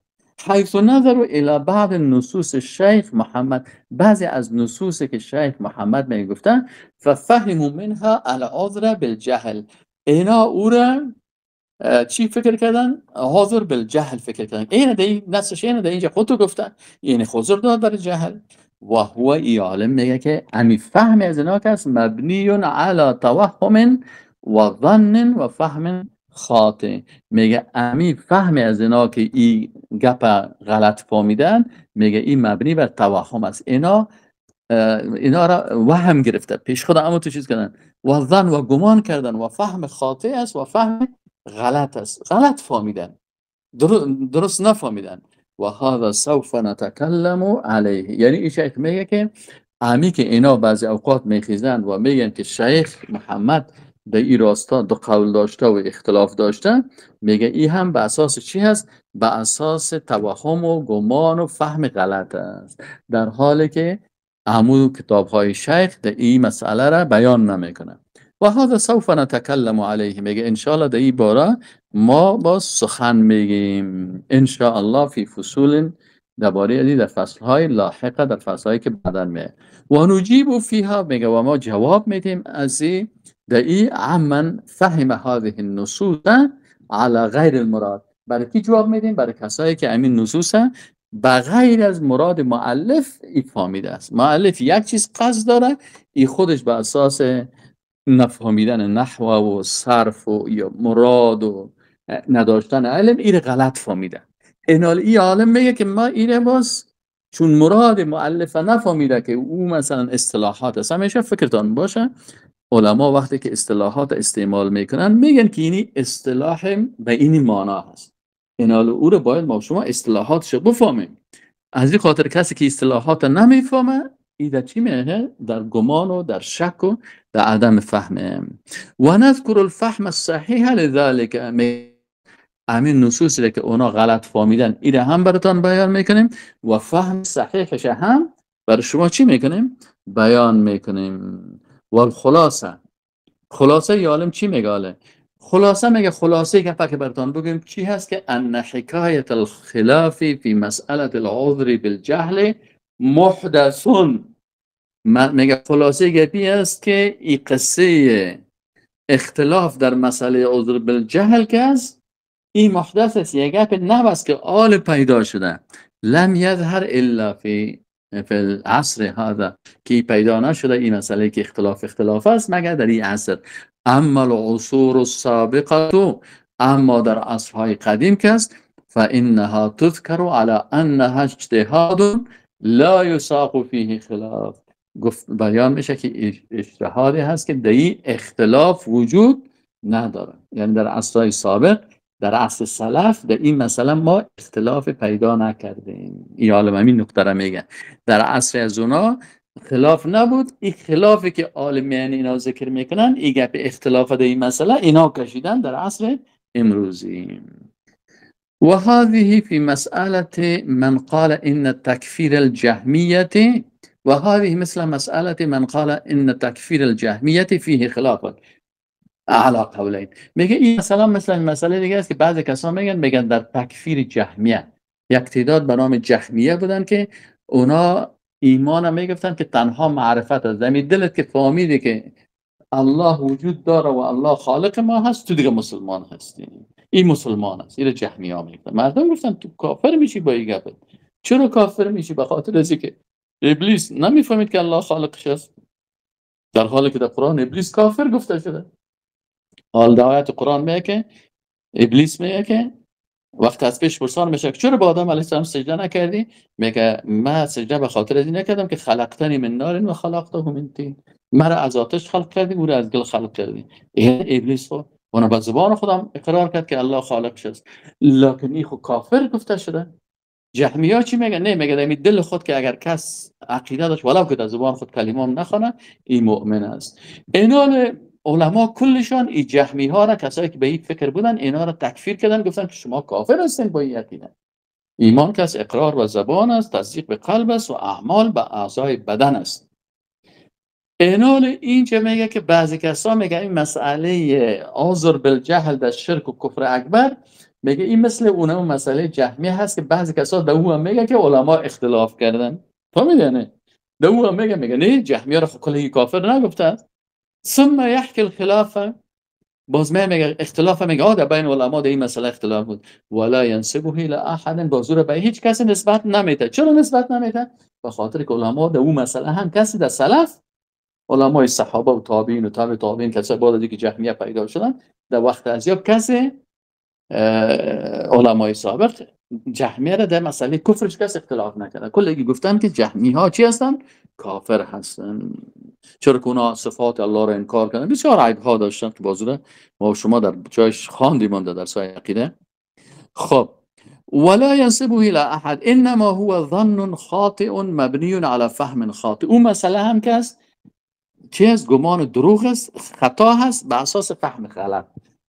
حیث نظروا الى بعض النصوص الشیخ محمد، بعضی از نصوص که شیخ محمد میگفتن، ففهموا منها العذر بالجهل. اینا او را چی فکر کردن؟ عذر بالجهل فکر کردن. اینا در نصش اینا در اینجا خودتو گفتن، یعنی عذر داد برای جهل. و هو ای عالم میگه که امی فهم از اینا که است مبنی علی توهم و ظن و فهم خاطئ. میگه امی فهم از اینا که ای گپ غلط فهمیدن، میگه این مبنی بر توهم است. اینا را وهم گرفته پیش خود اما تو چیز کردن و ظن و گمان کردن و فهم خاطئ است و فهم غلط است، غلط فهمیدن، درست نفهمیدن. و هذا سوف نتکلم علیه. یعنی این شیخ میگه که امی که اینا بعضی اوقات میخیزن و میگن که شیخ محمد در این راستا دو قول داشته و اختلاف داشته، میگه این هم به اساس چی هست؟ به اساس توهم و گمان و فهم غلط است، در حالی که عمو کتاب های شیخ در این مسئله را بیان نمیکنه. و هذا سوف نتکلم علیه. میگه انشاءالله در این باره ما با سخن میگیم انشاءالله فی فصول، درباره ازی در فصل های لاحقه، در فصل هایی که بعدا میه. و نجیب فیها، میگه و ما جواب میدیم از در ای عمن فهم هذه النصوص على غیر المراد. برای کی جواب میدیم؟ برای کسایی که همین نصوص به غیر از مراد مؤلف ای فهمیده است. مؤلف یک چیز قصد داره، ای خودش به اساس نفهمیدن نحو و صرف و یا مراد و نداشتن علم این غلط فهمیده. اینال ای عالم میگه که ما اینه باز چون مراد مؤلف نفهمیده که او مثلا اصطلاحات است. همیشه فکرتان باشه علما وقتی که اصطلاحات استعمال میکنن میگن که اینی اصطلاح به اینی معنا هست. اینال او رو باید ما شما اصطلاحاتش بفهمیم. از این خاطر کسی که اصطلاحات نمیفهمه ای در چی میه؟ در گمان و در شک و در عدم فهمه. و نذکر الفهم الصحیح لذلك. همین نصوصی که اونا غلط فهمیدن ایره هم براتان بیان میکنیم و فهم صحیحش هم برای شما چی میکنیم؟ بیان میکنیم. و الخلاصه، خلاصه ی عالم چی میگه؟ خلاصه میگه، خلاصه که که براتان بگیم چی هست که ان حکایت الخلاف فی مسئله العذر بالجهل محدثون. میگه خلاصه گپی است که این قصه اختلاف در مسئله عذر بالجهل که است این محدث است، یک گپ نو است که آل پیدا شده. لم یظهر الا فی العصر هذا، که پیدا نشده این مسئله که اختلاف است مگر در این عصر. اما العصور السابقه، اما در عصرهای قدیم که است، فانها تذکر على انها اجتهاد لا یساق فیه خلاف. گفت بیان میشه که اجتهادی هست که در این اختلاف وجود نداره. یعنی در عصرهای سابق، در عصر سلف، در این مثلا ما اختلاف پیدا نکردیم. این عالم همین نکته را میگه. در عصر از اونا خلاف نبود. این خلافی که عالم یعنی اینا ذکر میکنن، این گپ اختلاف در این مسئله اینا کشیدن در عصر امروزی. و هذه في مسألة من قال إن تكفير الجهمية، و هذه مثل مسألة من قال إن تكفير الجهمية فيه خلاف على قولین. میگه این مثلا مثل مسئله دیگه است که بعضی کسا میگن در تکفیر جهمیه یک تعداد به نام جهمیه بودن که اونا ایمان میگفتن که تنها معرفت است، یعنی دلت که فهمیدی که الله وجود داره و الله خالق ما هست، تو دیگه مسلمان هستی، این مسلمان است. این جهمیه ها میگفتن. مردم گفتن تو کافر میشی با این گپت. چرا کافر میشی؟ به خاطر از اینکه ابلیس نمیفهمید که الله خالقش است، در حالی که در قرآن ابلیس کافر گفته شده. حال در آیت قرآن میگه که ابلیس میگه که وقت از پیش پرسان میشه که چرا با آدم علیه السلام سجده نکردی؟ میگه من سجده به خاطر از این نکردم که خلقتنی من نار و خلقته من طین، مرا از آتش خلق کردی، او را از گل خلق کردی. ابلیس خو اون به زبان خودم اقرار کرد که الله خالقش است، لکن این خو کافر گفته شده. جهمی‌ها چی میگن؟ نه، میگه در دل خود که اگر کس عقیده داشت ولو که در زبان خود کلمه هم نخونه این مؤمن است. اینا علما کلشان این جهمی ها را، کسایی که به این فکر بودن، اینا را تکفیر کردن، گفتن که شما کافر هستین با این عقیده. ایمان کس اقرار و زبان است، تصدیق به قلب است و اعمال به اعضای بدن است. اینال اینجا میگه که بعضی کسا میگه این مسئله آزر بالجهل در شرک و کفر اکبر، میگه این مثل اونم مسئله جهمی هست که بعضی کسا در او هم میگه که علما اختلاف کردن. فهمیدی نه؟ در او هم میگه نه جهمی ها را کلی کافر نگفته. ثم يحكي الخلافه، باز میگه اختلاف، میگه در بین علما در این مسئله اختلاف بود، ولا ينسبه الى احد، باز به هیچ کسی نسبت نمیده. چرا نسبت نمیده؟ به خاطر که علما در اون مسئله هم کسی در سلف، علمای صحابه و تابعین و تابع تابعین، کسایی بعد از اینکه جهمیه پیدا شدن در وقت ازیاب کسی علمای سابق جهمیه را در مسئله کفرش کس اختلاف نکرده. کلی گفتن که جهمی ها چی هستن؟ کافر هستن. چرا که اونا صفات الله را انکار کردن، بسیار عیب ها داشتن که بازوره ما شما در جایش خواندیم در درس های عقیده. خب ولا ينسبه الى احد انما هو ظن خاطئ مبنی على فهم خاطئ. اون مسئله هم که است چی است؟ گمان دروغ است، خطا هست، به اساس فهم غلط،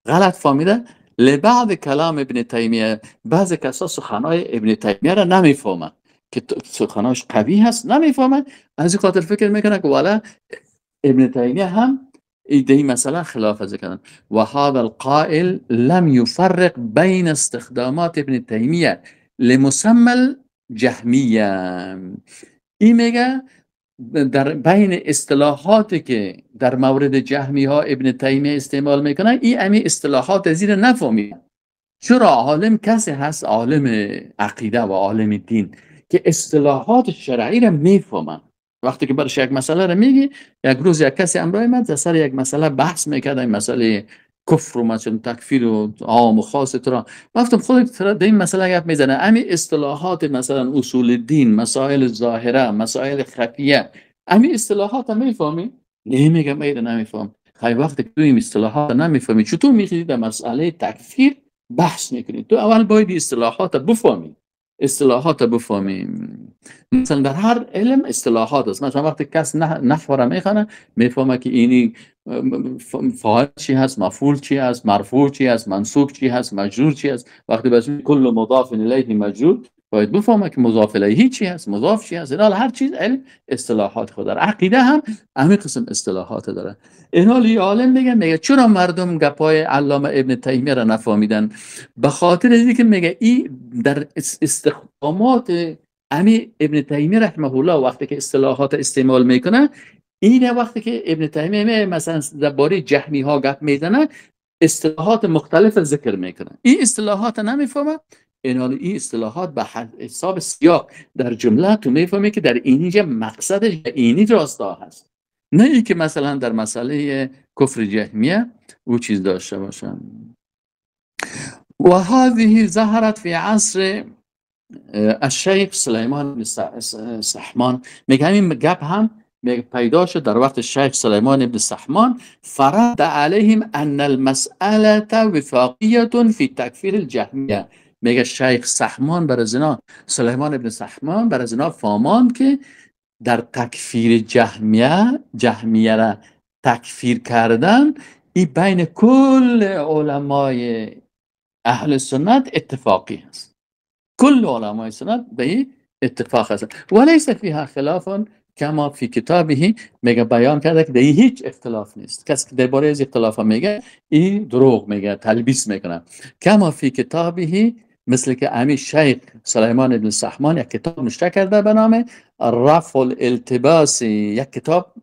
غلط فهمیده. لبعض کلام ابن تیمیه، بعض کسا سخنای ابن تیمیه را نمیفهمن که سخناش قوی هست، نمیفهمن، از این خاطر فکر میکنن که والا ابن تیمیه هم ایده مثلا خلاف از کردن. و هذا القائل لم يفرق بین استخدامات ابن تیمیه لمسمى الجهمیه. این میگه در بین اصطلاحاتی که در مورد جهمی ها ابن تیمیه استعمال میکنه، این امی اصطلاحات زیر نفهمید. چرا عالم کسی هست، عالم عقیده و عالم دین، که اصطلاحات شرعی را میفهمن. وقتی که برش یک مسئله را میگی، یک روز یک کسی امرای من در سر یک مسئله بحث میکرد، این مسئله کفر و مثلا تکفیر و عام و خاص ترا، گفتم خودت در این مسئله گپ میزنه، امی اصطلاحات مثلا اصول دین، مسائل ظاهره، مسائل خفیه، امی اصطلاحات میفهمی؟ نمیگم ایده نمیفهم. خیلی وقتی که تو این اصطلاحات نمیفهمی چطور میخوای در مسئله تکفیر بحث میکنی؟ تو اول باید اصطلاحات بفهمی، اصطلاحات بفهمیم. مثلا در هر علم اصطلاحات است. مثلا وقتی کس نحو را میخوانه میفهمه که اینی فاعل چی هست، مفعول چی هست، مرفوع چی هست، منصوب چی هست، مجرور چی هست. وقتی بس کل مضاف الیه مجرور، باید بفهمه که مضاف الیه چی هست، مضاف چی هست. اینا هر چیز علم اصطلاحات خود داره. عقیده هم همین قسم اصطلاحات داره. اینا لی عالم میگه چرا مردم گپای علامه ابن تیمیه را نفهمیدن؟ به خاطر اینکه میگه ای در استخدامات امی ابن تیمیه رحمه الله وقتی که اصطلاحات استعمال میکنه، این وقتی که ابن تیمیه مثلا درباره جهمی ها گپ میزنه، اصطلاحات مختلف ذکر میکنه. این اصطلاحات نمیفهمه. این اصطلاحات به حساب سیاق در جمله تو میفهمی که در اینجا مقصدش اینی راستا هست، نه ای که مثلا در مسئله کفر جهمیه او چیز داشته باشن. و هذه ظهرت فی عصر الشیخ سلیمان بن سحمان. میگه همین گپ هم پیدا شد در وقت شیخ سلیمان بن سحمان. فرد علیهم ان المسأله وفاقیه فی تکفیر الجهمیه. میگه شیخ سحمان بر ازنا، سلیمان ابن سحمان بر ازنا فامان که در تکفیر جهمیه، جهمیه را تکفیر کردن ای بین کل علمای اهل سنت اتفاقی هست. کل علمای سنت به این اتفاق هست. ولیس فیها خلاف کما فی کتابه، میگه بیان کرده که در هیچ اختلاف نیست. کسی که درباره از اختلاف ها میگه این دروغ میگه، تلبیس میکنه. کما فی کتابه، مثل که امی شیخ سلیمان ابن سحمان یک کتاب نوشته کرده به نام رفع الالتباس، یک کتاب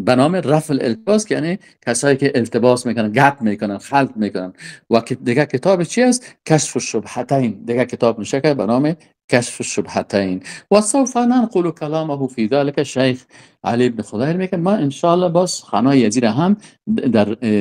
به نام رفع الالتباس، که یعنی کسایی که التباس میکنن، گپ میکنن، خلط میکنن. و دیگه کتاب چی است؟ کشف الشبهتین. دیگه کتاب نوشته کرده به نام کشف الشبهتین. و سوف ننقل کلامه فی ذلك. شیخ علی بن خضیر میگه ما انشاءالله باز خانای یزید هم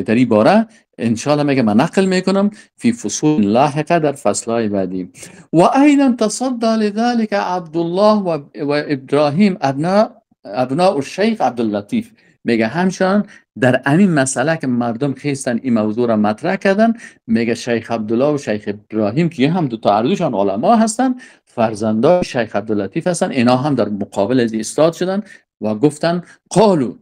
در این باره انشاءالله میگه من نقل میکنم فی فصول لاحقه، در فصلهای بعدی. و ایضا تصدى لذلك عبدالله و ابراهیم ابناء الشیخ عبداللطیف. میگه همچنان در همین مسئله که مردم خیستن این موضوع را مطرح کردن، میگه شیخ عبدالله و شیخ ابراهیم که هم دو تا اردوشان علما هستن، فرزندای شیخ عبداللطیف هستن، اینا هم در مقابل از ایستاد شدن و گفتن قالو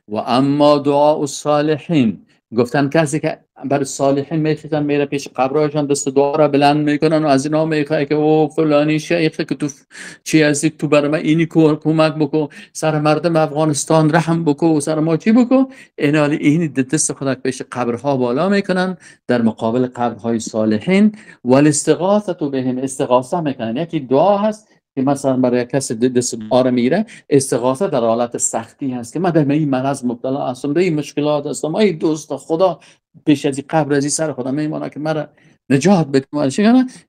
و اما دعاء الصالحین، گفتن کسی که بر صالحین میخیزن میره پیش قبرهایشان دست دعا را بلند میکنن و از اینا میخواه که او فلانی شیخ که تو چی هستی، تو بر من اینی کمک بکن، سر مردم افغانستان رحم بکن و سر ما چی بکن. اینا اینی دست خدا پیش قبرها بالا میکنن در مقابل قبرهای صالحین. والاستغاثه بهم، استغاثه میکنن. یکی دعا هست که مثلا برای کسی دست دعا رو میگیره، استغاثه در حالت سختی هست که من در این مرض مبتلا هستم، در این مشکلات هستم، ای دوست خدا پیش از این قبر از این سر خدا میمانه که مرا نجات بده.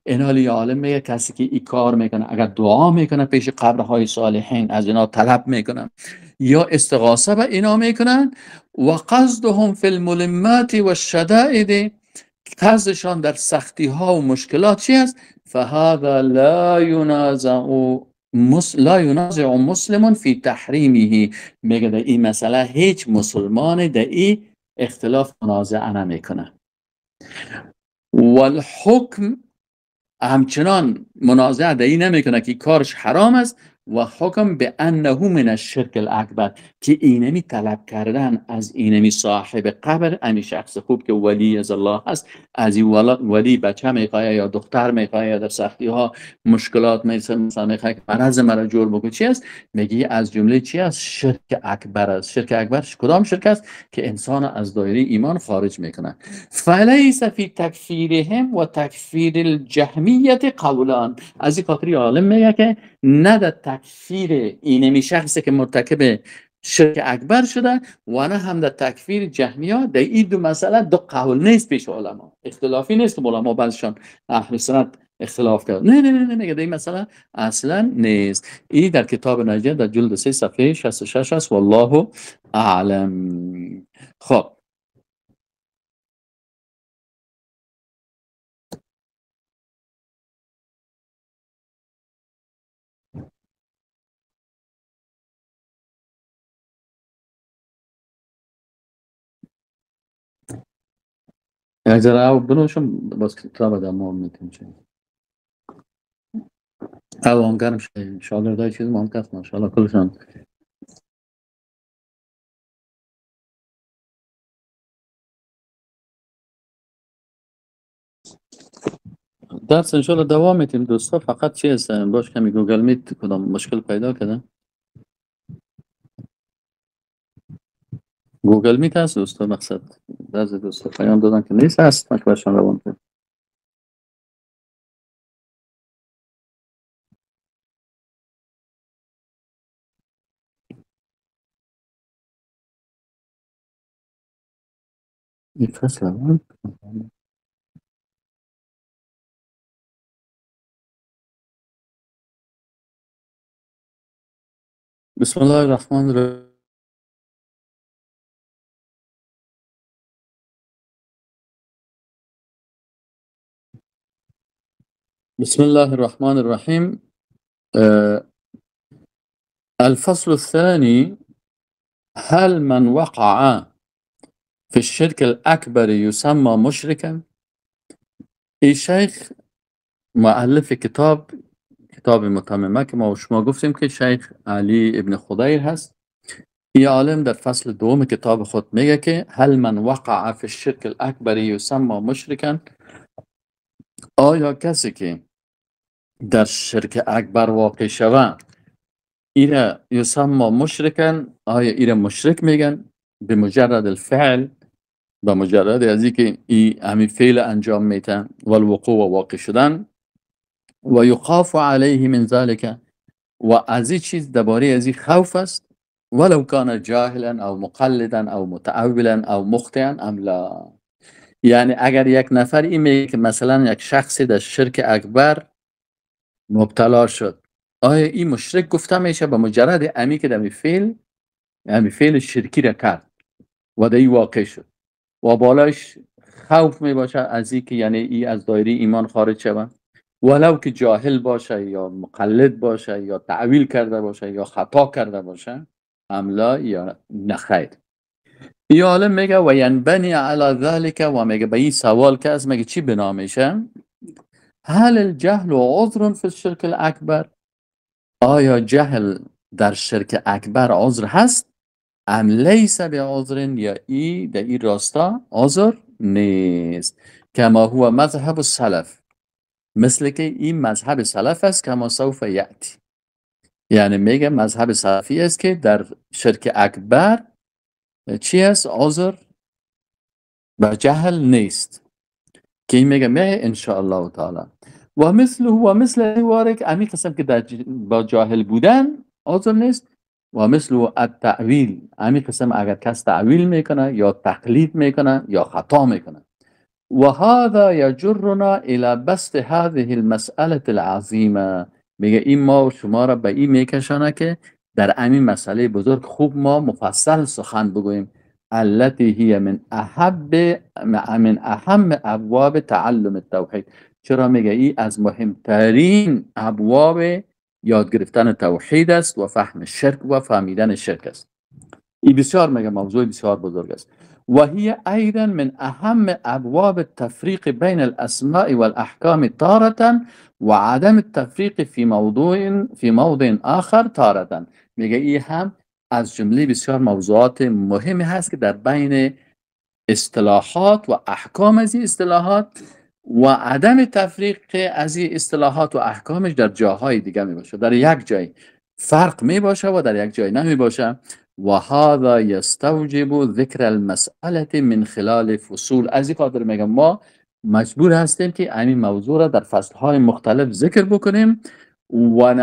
این حالی عالم میگه کسی که این کار میکنه، اگر دعا میکنه پیش قبرهای صالحین، از اینا طلب میکنه یا استغاثه به اینا میکنن، و قصدهم فی الملمات و الشدائد، قصدشان در سختی ها و مشکلات چی است؟ فهذا لا ينازع مسلم فی تحریمه. میگه در این مسئله هیچ مسلمان در این اختلاف منازعه نمیکنه. والحکم، همچنان منازعه در این نمیکنه که کارش حرام است. و حکم به انه من الشرک الاکبر، که اینمی طلب کردن از اینمی صاحب قبر، امی شخص خوب که ولی از الله است، از این ولی بچه میخواه یا دختر میخواه یا در سختی ها مشکلات مثلا میخواه که مرض مرا جور بکن، چی است؟ میگی از جمله چی است؟ شرک اکبر است. شرک اکبر کدام شرک است؟ که انسان از دایره ایمان خارج میکنه. فلیس فی تکفیرهم و تکفیر الجهمیت قولان. از این خاطر عالم میگه که نه در تکفیر اینمی شخصی که مرتکب شرک اکبر شده و نه هم در تکفیر جهمی‌ها، در این دو مسئله دو قول نیست پیش علما، اختلافی نیست که علما بعضشان اهل سنت اختلاف کرد. نه نه نه نه، در این مسئله اصلا نیست. این در کتاب نجیه در جلد 3 صفحه 66 است. والله اعلم. خب یک ذره آب بنوشم باز کتاب در ما میتونیم چه او هم گرم شده شاگردای چیز ما هم کس ماشاءالله کلشان. درس انشاءالله دوام میتیم دوستا. فقط چی هست باش کمی گوگل میت کدام مشکل پیدا کرده. گوگل میت هست دوستا، مقصد بعضی دوستا پیام دادن که نیست، هست من که برشان روان کنم. این فصل اول. بسم الله الرحمن الرحیم. بسم الله الرحمن الرحیم. الفصل الثاني: هل من وقع في الشرك الأكبر يسمى مشركا؟ ای شیخ مؤلف کتاب متممه که ما و شما گفتیم که شیخ علی ابن خضیر هست، ای عالم در فصل دوم کتاب خود میگه که هل من وقع في الشرك الأكبر يسمى مشركا؟ آیا کسی که در شرک اکبر واقع شود ایره یسمى مشرکن، آیا ایره مشرک میگن به مجرد الفعل، به مجرد از اینکه ای همی فعل انجام میتن و الوقوع و واقع شدن، و یخاف علیه من ذلک، و از این چیز درباره از این خوف است، ولو کان جاهلا او مقلدا او متأولا او مخطئا ام لا. یعنی اگر یک نفر این میگه که مثلا یک شخصی در شرک اکبر مبتلا شد، آیا این مشرک گفته میشه به مجرد امی که در فعل، امی فعل شرکی را کرد و در این واقع شد و بالاش خوف می باشه از این که یعنی ای از دایره ایمان خارج شود، ولو که جاهل باشه یا مقلد باشه یا تعویل کرده باشه یا خطا کرده باشه، املا یا نخیر. ای عالم میگه و ینبنی علی ذلک، و میگه به این سوال که از میگه چی بنا میشه؟ هل الجهل عذر فی الشرک الاکبر، آیا جهل در شرک اکبر عذر هست؟ ام لیس بعذر، یا ای در این راستا عذر نیست. کما هو مذهب السلف، مثل که این مذهب سلف است، کما سوف یأتی، یعنی میگه مذهب سلفی است که در شرک اکبر چی است؟ عذر به جهل نیست، که این میگه میگه ان شاء الله تعالی. و مثله و مثل وارک، امی قسم که در با جاهل بودن عذر نیست، و مثل التأویل، امی قسم اگر کس تعویل میکنه یا تقلید میکنه یا خطا میکنه. و هذا یجرنا الى بسط هذه المسألة العظیمه، میگه این ما و شما را به این میکشانه که در همین مسئله بزرگ خوب ما مفصل سخن بگوییم، التي هي من احب من اهم ابواب تعلم التوحید. چرا میگه این از مهمترین ابواب یاد گرفتن توحید است و فهم شرک و فهمیدن شرک است. این بسیار میگه موضوع بسیار بزرگ است. و هي ايضا من اهم ابواب التفريق بين الاسماء والاحكام تارة و عدم التفريق في موضع آخر تارة. میگه این هم از جمله بسیار موضوعات مهمی هست که در بین اصطلاحات و احکام از این اصطلاحات و عدم تفریق از این اصطلاحات و احکامش در جاهای دیگه می باشه، در یک جای فرق می باشه و در یک جای نمی باشه. و هذا یستوجب ذکر المسأله من خلال فصول. از این خاطر میگم ما مجبور هستیم که همین موضوع را در فصلهای مختلف ذکر بکنیم و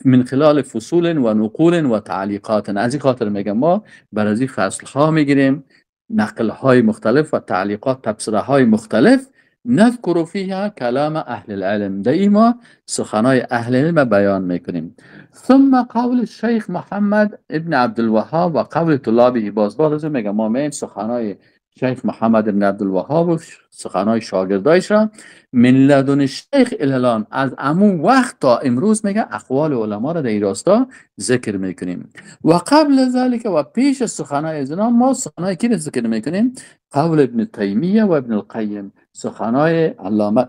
من خلال فصول و نقول و تعلیقات. از این خاطر میگم ما بر از این فصلها میگیریم نقل های مختلف و تعلیقات، تبصره های مختلف، نذکر فيها کلام اهل العلم، در ما سخنای اهل علم بیان میکنیم. ثم قول الشیخ محمد ابن عبدالوهاب و قول طلابه. باز باز میگم ما میایم سخنای شیخ محمد ابن عبدالوهاب و سخنای شاگردایش را من لدن شیخ الان، از امون وقت تا امروز میگه اقوال علما را در این راستا ذکر میکنیم. و قبل ذلك و پیش سخنای از اینا ما سخنای کی را ذکر میکنیم؟ قول ابن تیمیه و ابن القیم، سخنای علامه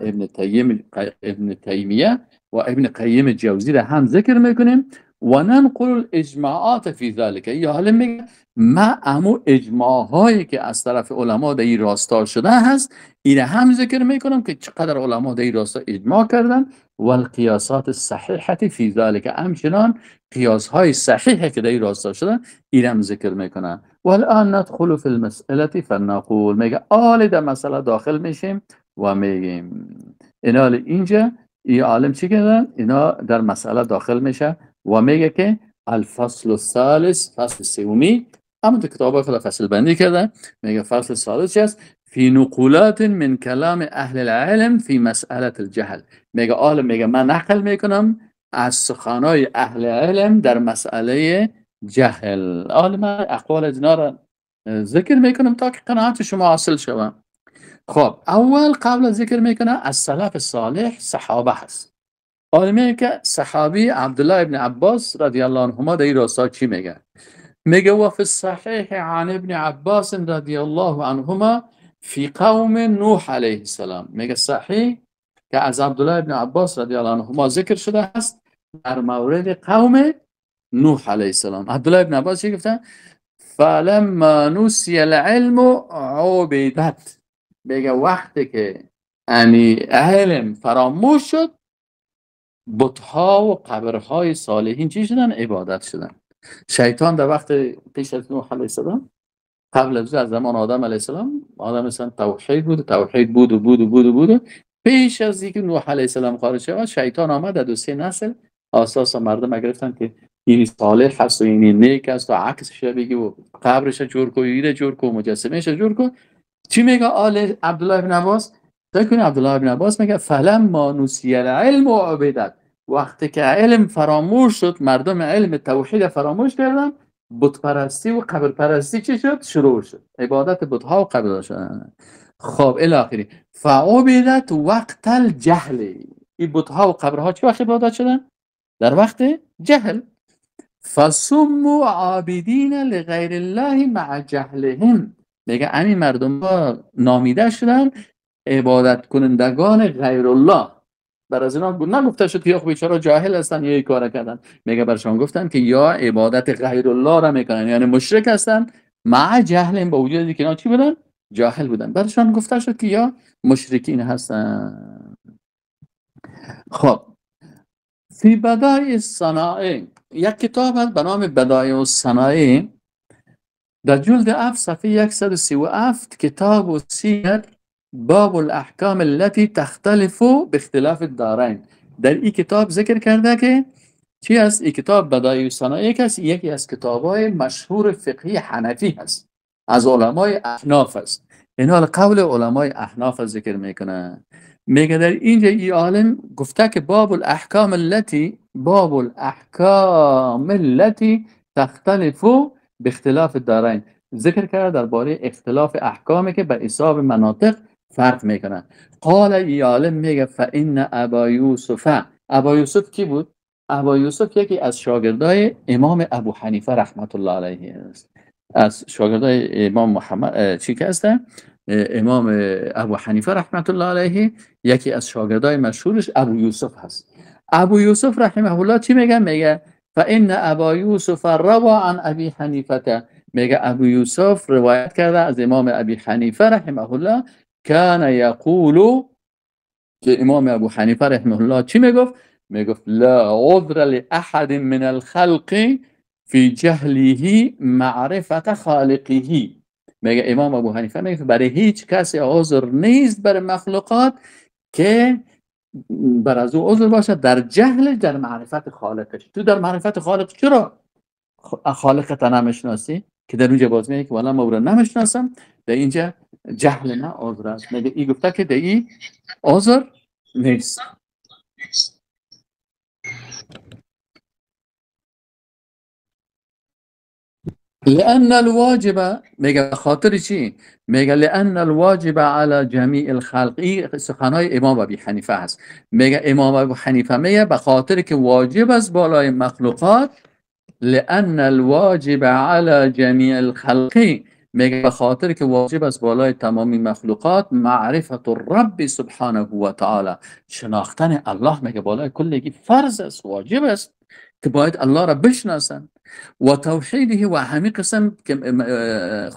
ابن تیمیه و ابن قیم جوزی را هم ذکر میکنیم. و ننقل الاجماعات فی ذلك. یا حالا میگه ما امو اجماع هایی که از طرف علما در این راستا شده هست این هم ذکر میکنم که چقدر علما در این راستا اجماع کردن. و القیاسات الصحیحه فی ذلك، همچنان قیاس های صحیحه که در این راستا شده این هم ذکر میکنن. و الان ندخل فی المسأله فنقول، میگه آل در مسئله داخل میشیم و میگیم اینا اینجا این عالم چی کردن؟ اینا در مسئله داخل میشه و میگه که الفصل الثالث، فصل سومی، اما تو کتاب خود فصل بندی کرده، میگه فصل ثالث چی است؟ فی نقولات من کلام اهل العلم فی مسئله الجهل. میگه عالم میگه من نقل میکنم از سخنای اهل علم در مسئله جهل. عالم اقوال از اینا را ذکر میکنم تا که قناعت شما حاصل شود. خب اول قبل ذکر میکنه از سلف صالح صحابه هست. عالمه که صحابی عبدالله ابن عباس رضی الله عنهما در این راستا چی میگه؟ میگه و فی الصحیح عن ابن عباس رضی الله عنهما فی قوم نوح علیه السلام. میگه صحیح که از عبدالله ابن عباس رضی الله عنهما ذکر شده است در مورد قوم نوح علیه السلام. عبدالله ابن عباس چی گفته؟ فلما نسی العلم عبدت. میگه وقتی که یعنی علم فراموش شد، بت‌ها و قبرهای صالحین چی شدن؟ عبادت شدن. شیطان در وقت پیش از نوح علیه السلام، قبل از زمان آدم علیه السلام، آدم مثلا توحید بود، توحید بود و بود و بود و بود. پیش از اینکه نوح علیه السلام خارج شود، شیطان آمد در 2-3 نسل اساس مردم گرفتن که این صالح هست و این نیک است و عکسش بگی و قبرش جور کو، ایره جور کو، مجسمهش جور کو. چی میگه آل عبدالله بن عباس؟ تکون عبدالله بن عباس میگه فلما نسی العلم عبدت، وقتی که علم فراموش شد، مردم علم توحید فراموش کردن، بت پرستی و قبر پرستی چی شد؟ شروع شد، عبادت بت ها و قبر شدن. خب الی آخری فعبدت وقت الجهل، این بت ها و قبرها چه وقت عبادت شدن؟ در وقت جهل. فسموا عابدین لغیر الله مع جهلهم، میگه همین مردم ها نامیده شدن عبادت کنندگان غیر الله. بر از اینا نگفته شد که یا بیچاره جاهل هستن یا این کار کردن، میگه برشان گفتن که یا عبادت غیر الله را میکنن، یعنی مشرک هستن، مع جهل، با وجود که اینا چی بودن؟ جاهل بودن، برشان گفته شد که یا مشرکین هستن. خب فی بدایع الصنایع، یک کتاب هست به نام بدایع الصنایع، در جلد 7 صفحه 137، کتاب و سیر باب الاحکام التي تختلف باختلاف الدارین. در این کتاب ذکر کرده که چی است؟ این کتاب بدایع الصنایع است، یکی از کتاب‌های مشهور فقهی حنفی هست، از علمای احناف است. اینا قول علمای احناف ذکر میکنه. میگه در اینجا ای عالم گفته که باب الاحکام التي، باب الاحکام التي تختلف باختلاف الدارین، ذکر کرده درباره اختلاف احکامی که به حساب مناطق فرق میکنن. قال ای عالم میگه فان ابا یوسف، ابا یوسف کی بود؟ ابا یوسف یکی از شاگردای امام ابو حنیفه رحمت الله علیه است، از شاگردای امام محمد چی که هست؟ امام ابو حنیفه رحمت الله علیه، یکی از شاگردای مشهورش ابو یوسف هست. ابو یوسف رحمه الله چی میگه؟ میگه فان ابا یوسف روا عن ابی حنیفه، میگه ابو یوسف روایت کرده از امام ابی حنیفه رحمه الله، کان یقول، که امام ابو حنیفه رحمه الله چی میگفت؟ میگفت لا عذر لاحد من الخلق فی جهله معرفت خالقه. میگه امام ابو حنیفه میگه برای هیچ کسی عذر نیست برای مخلوقات که بر از او عذر باشه در جهل در معرفت خالقش. تو در معرفت خالق چرا خالقت نمیشناسی؟ که در اونجا باز میگه که والا ما او را نمیشناسم، در اینجا جهل نه عذر است. میگه ای گفته که در این عذر نیست. لأن الواجب، میگه خاطر چی؟ میگه لأن الواجب على جمیع الخلق، این سخنهای امام ابی حنیفه هست. میگه امام ابو حنیفه میگه به خاطر که واجب است بالای مخلوقات، لأن الواجب على جمیع الخلق، میگه به خاطر که واجب است بالای تمامی مخلوقات معرفت الرب سبحانه و تعالی، شناختن الله، میگه بالای کلگی فرض است، واجب است که باید الله را بشناسن، و توحیده، و همین قسم که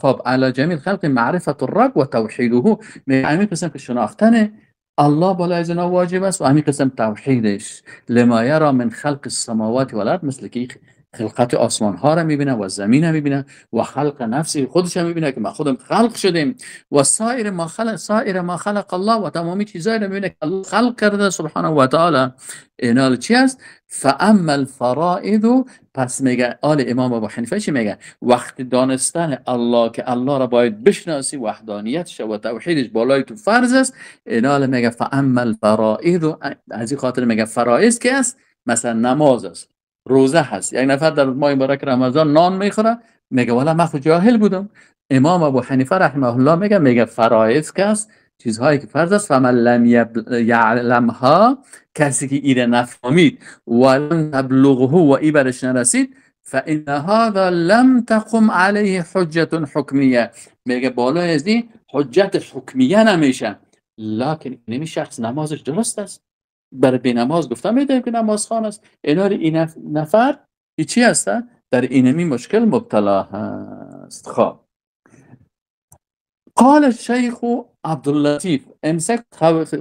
خب علی جمیع الخلق معرفت الرب و توحیده، همین قسم که شناختن الله بالای از اینا واجب است، و همین قسم توحیدش، لما یرا من خلق السماوات والارض، مثل که خلقت آسمان ها را میبینه و زمین را میبینه و خلق نفسی خودش را میبینه که ما خودم خلق شدیم، و سایر ما خلق، سایر ما خلق الله، و تمامی چیزایی را میبینه که الله خلق کرده سبحانه و تعالی. اینا چی است؟ فاما الفرائض، پس میگه آل امام ابو حنیفه چی میگه؟ وقت دانستن الله که الله را باید بشناسی، وحدانیتش و توحیدش بالای تو فرض است. اینا میگه فاما الفرائض، از این خاطر میگه فرائض که است، مثلا نماز است، روزه هست. یک نفر در ماه مبارک رمضان نان میخوره، میگه والا من خود جاهل بودم. امام ابو حنیفه رحمه الله میگه، میگه فرائض که است، چیزهایی که فرض است، فمن لم یعلمها، کسی که ایره نفهمید، ولم تبلغه، و ای برش نرسید، فان هذا لم تقم علیه حجت حکمیه، میگه بالای از این حجت حکمیه نمیشه. لکن این شخص نمازش درست است، برای بی نماز گفتم میدهیم که نماز خوان است، اینا این نفر چی هست؟ در اینمی مشکل مبتلا هست. خب قال الشیخ عبداللطیف، امسک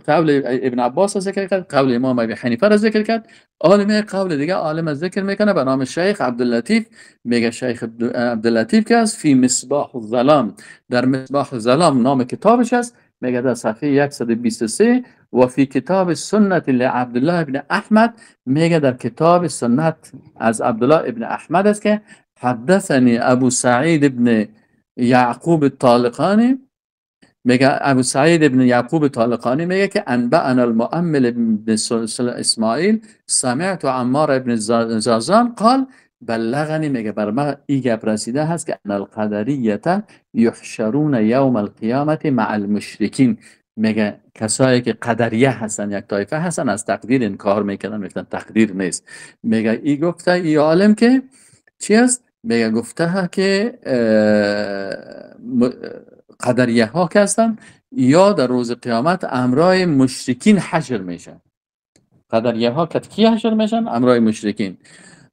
قول ابن عباس را ذکر کرد، قول امام ابی حنیفه را ذکر کرد، عالم قول دیگه عالم ذکر میکنه به نام شیخ عبداللطیف. میگه شیخ عبداللطیف که از فی مصباح الظلام، در مصباح الظلام نام کتابش است، میگه در صفحه 123 و فی کتاب سنت لعبدالله ابن احمد، میگه در کتاب سنت از عبدالله ابن احمد است که حدثنی ابو سعید ابن یعقوب الطالقانی، میگه ابو سعید ابن یعقوب طالقانی میگه که انبأنا المؤمل ابن اسماعیل سمعت عمار ابن زازان قال بلغنی، میگه بر ما ای گپ رسیده هست که ان القدریه یحشرون یوم القیامت مع المشرکین. میگه کسایی که قدریه هستن، یک طایفه هستن، از تقدیر انکار میکنن، میگن تقدیر نیست. میگه ای گفته ای عالم که چی است؟ میگه گفته که قدریه ها که هستن یا در روز قیامت امرای مشرکین حشر میشن. قدریه ها که کی حشر میشن؟ امرای مشرکین.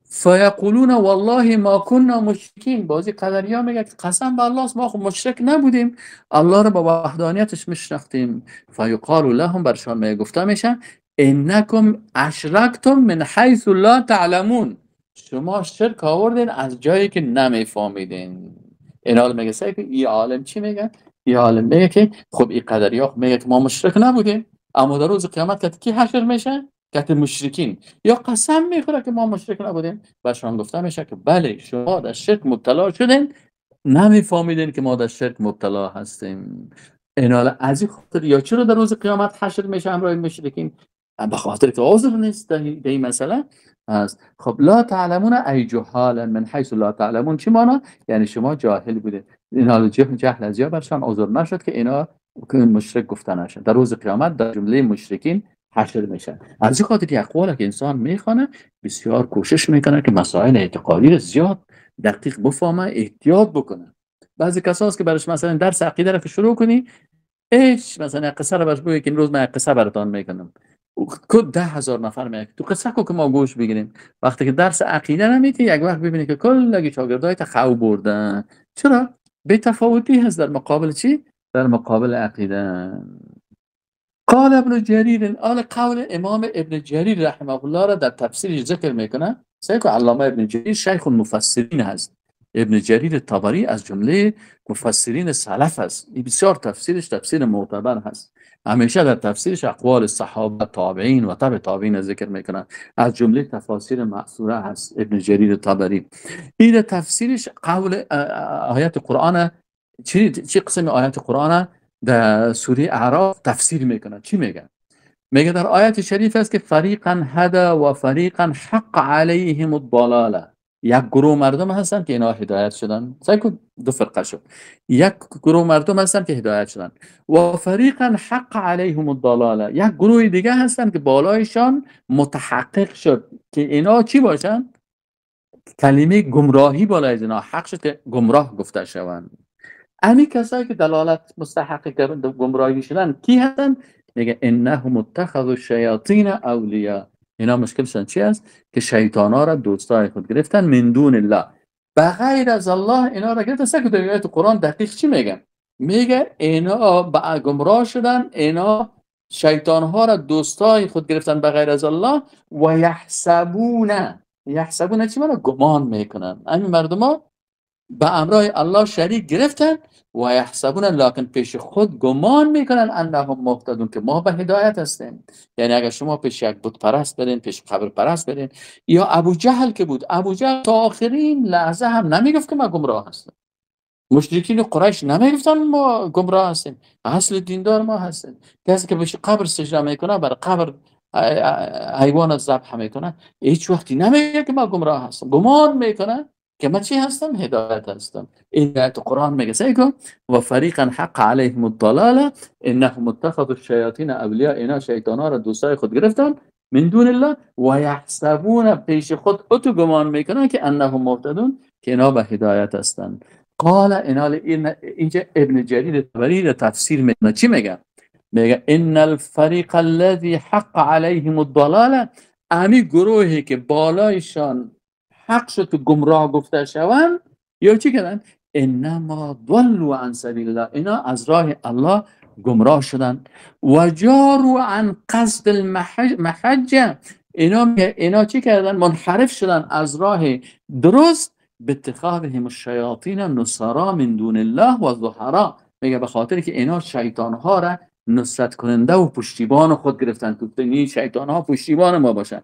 فیقولون والله ما كنا مشرکین. بازی قدریه ها میگه که قسم به الله ما خب مشرک نبودیم، الله رو با وحدانیتش میشناختیم. فیقال لهم، برشان میگه گفته میشن انکم اشرکتم من حیث لا تعلمون، شما شرک آوردین از جایی که نمیفهمیدین. این عالم میگه سعی کن، این عالم چی میگه؟ این عالم میگه که خب این قدری ها میگه که ما مشرک نبودیم، اما در روز قیامت که کی حشر میشه؟ که مشرکین. یا قسم میخوره که ما مشرک نبودیم، برشان گفته میشه که بله شما در شرک مبتلا شدین، نمیفهمیدین که ما در شرک مبتلا هستیم. این حال از این خاطر یا چرا در روز قیامت حشر میشه همراه مشرکین؟ به خاطر که عذر نیست در این مسئله هست. خب لا تعلمون ای جهالا من حیث لا تعلمون چی مانا؟ یعنی شما جاهل بوده. این حال جهل از یا برشان عذر نشد که اینا مشرک گفته نشد. در روز قیامت در جمله مشرکین حشر میشن. از این خاطر اقوالی که انسان میخوانه بسیار کوشش میکنه که مسائل اعتقادی رو زیاد دقیق بفهمه، احتیاط بکنه. بعضی کساست که برش مثلا درس عقیده رو شروع کنی، ایش مثلا قصه رو برش بگی که امروز من قصه براتون میکنم، کد 10,000 نفر میگه تو قصه کو که ما گوش بگیریم. وقتی که درس عقیده نمیتی یک وقت ببینی که کل شاگردای تخو بردن. چرا؟ بی تفاوتی هست در مقابل چی؟ در مقابل عقیده. قال ابن جریر، آل قول امام ابن جریر رحمه الله را در تفسیرش ذکر میکنه. سیکو علامه ابن جریر شیخ المفسرین هست. ابن جریر طبری از جمله مفسرین سلف است. این بسیار تفسیرش تفسیر معتبر هست. همیشه در تفسیرش اقوال صحابه، تابعین و تبع تابعین ذکر میکنن. از جمله تفاسیر مأثوره هست ابن جریر طبری. این تفسیرش قول آیات قرآن، چی قسم آیات قرآن در سوره اعراف تفسیر میکنه. چی میگه؟ میگه در آیات شریف است که فریقا هدا و فریقا حق علیهم الضلاله. یک گروه مردم هستن که اینا هدایت شدن. سعی کن دو فرقه شد. یک گروه مردم هستن که هدایت شدن و فریقا حق علیهم الضلاله. یک گروه دیگه هستن که بالایشان متحقق شد که اینا چی باشن؟ کلمه گمراهی بالای اینا حق شد که گمراه گفته شوند. امی کسایی که دلالت مستحق گمراهی شدن کی هستن؟ میگه انهم اتخذوا الشیاطین اولیا. اینا مشکلشان چی است؟ که شیطان ها را دوستای خود گرفتن من دون الله، بغیر از الله اینا را گرفتن. سکو در آیات قرآن دقیق چی میگه؟ میگه اینا گمراه شدن، اینا شیطان ها را دوستای خود گرفتن بغیر از الله و یحسبون، یحسبون چی معنی؟ گمان میکنن. همین مردم ها به امرای الله شریک گرفتن و یحسبون، لکن پیش خود گمان میکنن انهم مهتدون، که ما به هدایت هستیم. یعنی اگر شما پیش یک بت پرست برین، پیش قبر پرست برین، یا ابو جهل که بود، ابو جهل تا آخرین لحظه هم نمیگفت که ما گمراه هستیم. مشرکین قریش نمیگفتن ما گمراه هستیم، اصل دیندار ما هستیم. کسی که پیش قبر سجده میکنه، بر قبر حیوان ذبح میکنه، هیچ وقتی نمیگه که ما گمراه هستم. گمان میکنه که من چی هستم؟ هدایت هستم. این آیت قرآن میگه سیکو و فریقا حق علیهم الضلاله انهم اتخذوا الشیاطین اولیاء. اینا شیطان ها را دوستای خود گرفتن من دون الله و یحسبون، پیش خود اتو گمان میکنن که انهم مهتدون، که اینا به هدایت هستن. قال اینا اینجا ابن جریر طبری تفسیر میکنه. چی میگه؟ میگه ان الفریق الذي حق علیهم الضلاله، امی گروهی که بالایشان حق شد که گمراه گفته شوند، یا چی کردن؟ انما ضلوا عن سبیل الله، اینا از راه الله گمراه شدن. و جاروا عن قصد المحجه، اینا چی کردن؟ منحرف شدن از راه درست. به اتخاذهم الشیاطین نصرا من دون الله و ظهرا، میگه به خاطر که اینا شیطان ها را نصرت کننده و پشتیبان خود گرفتن، که این شیطان ها پشتیبان ما باشن.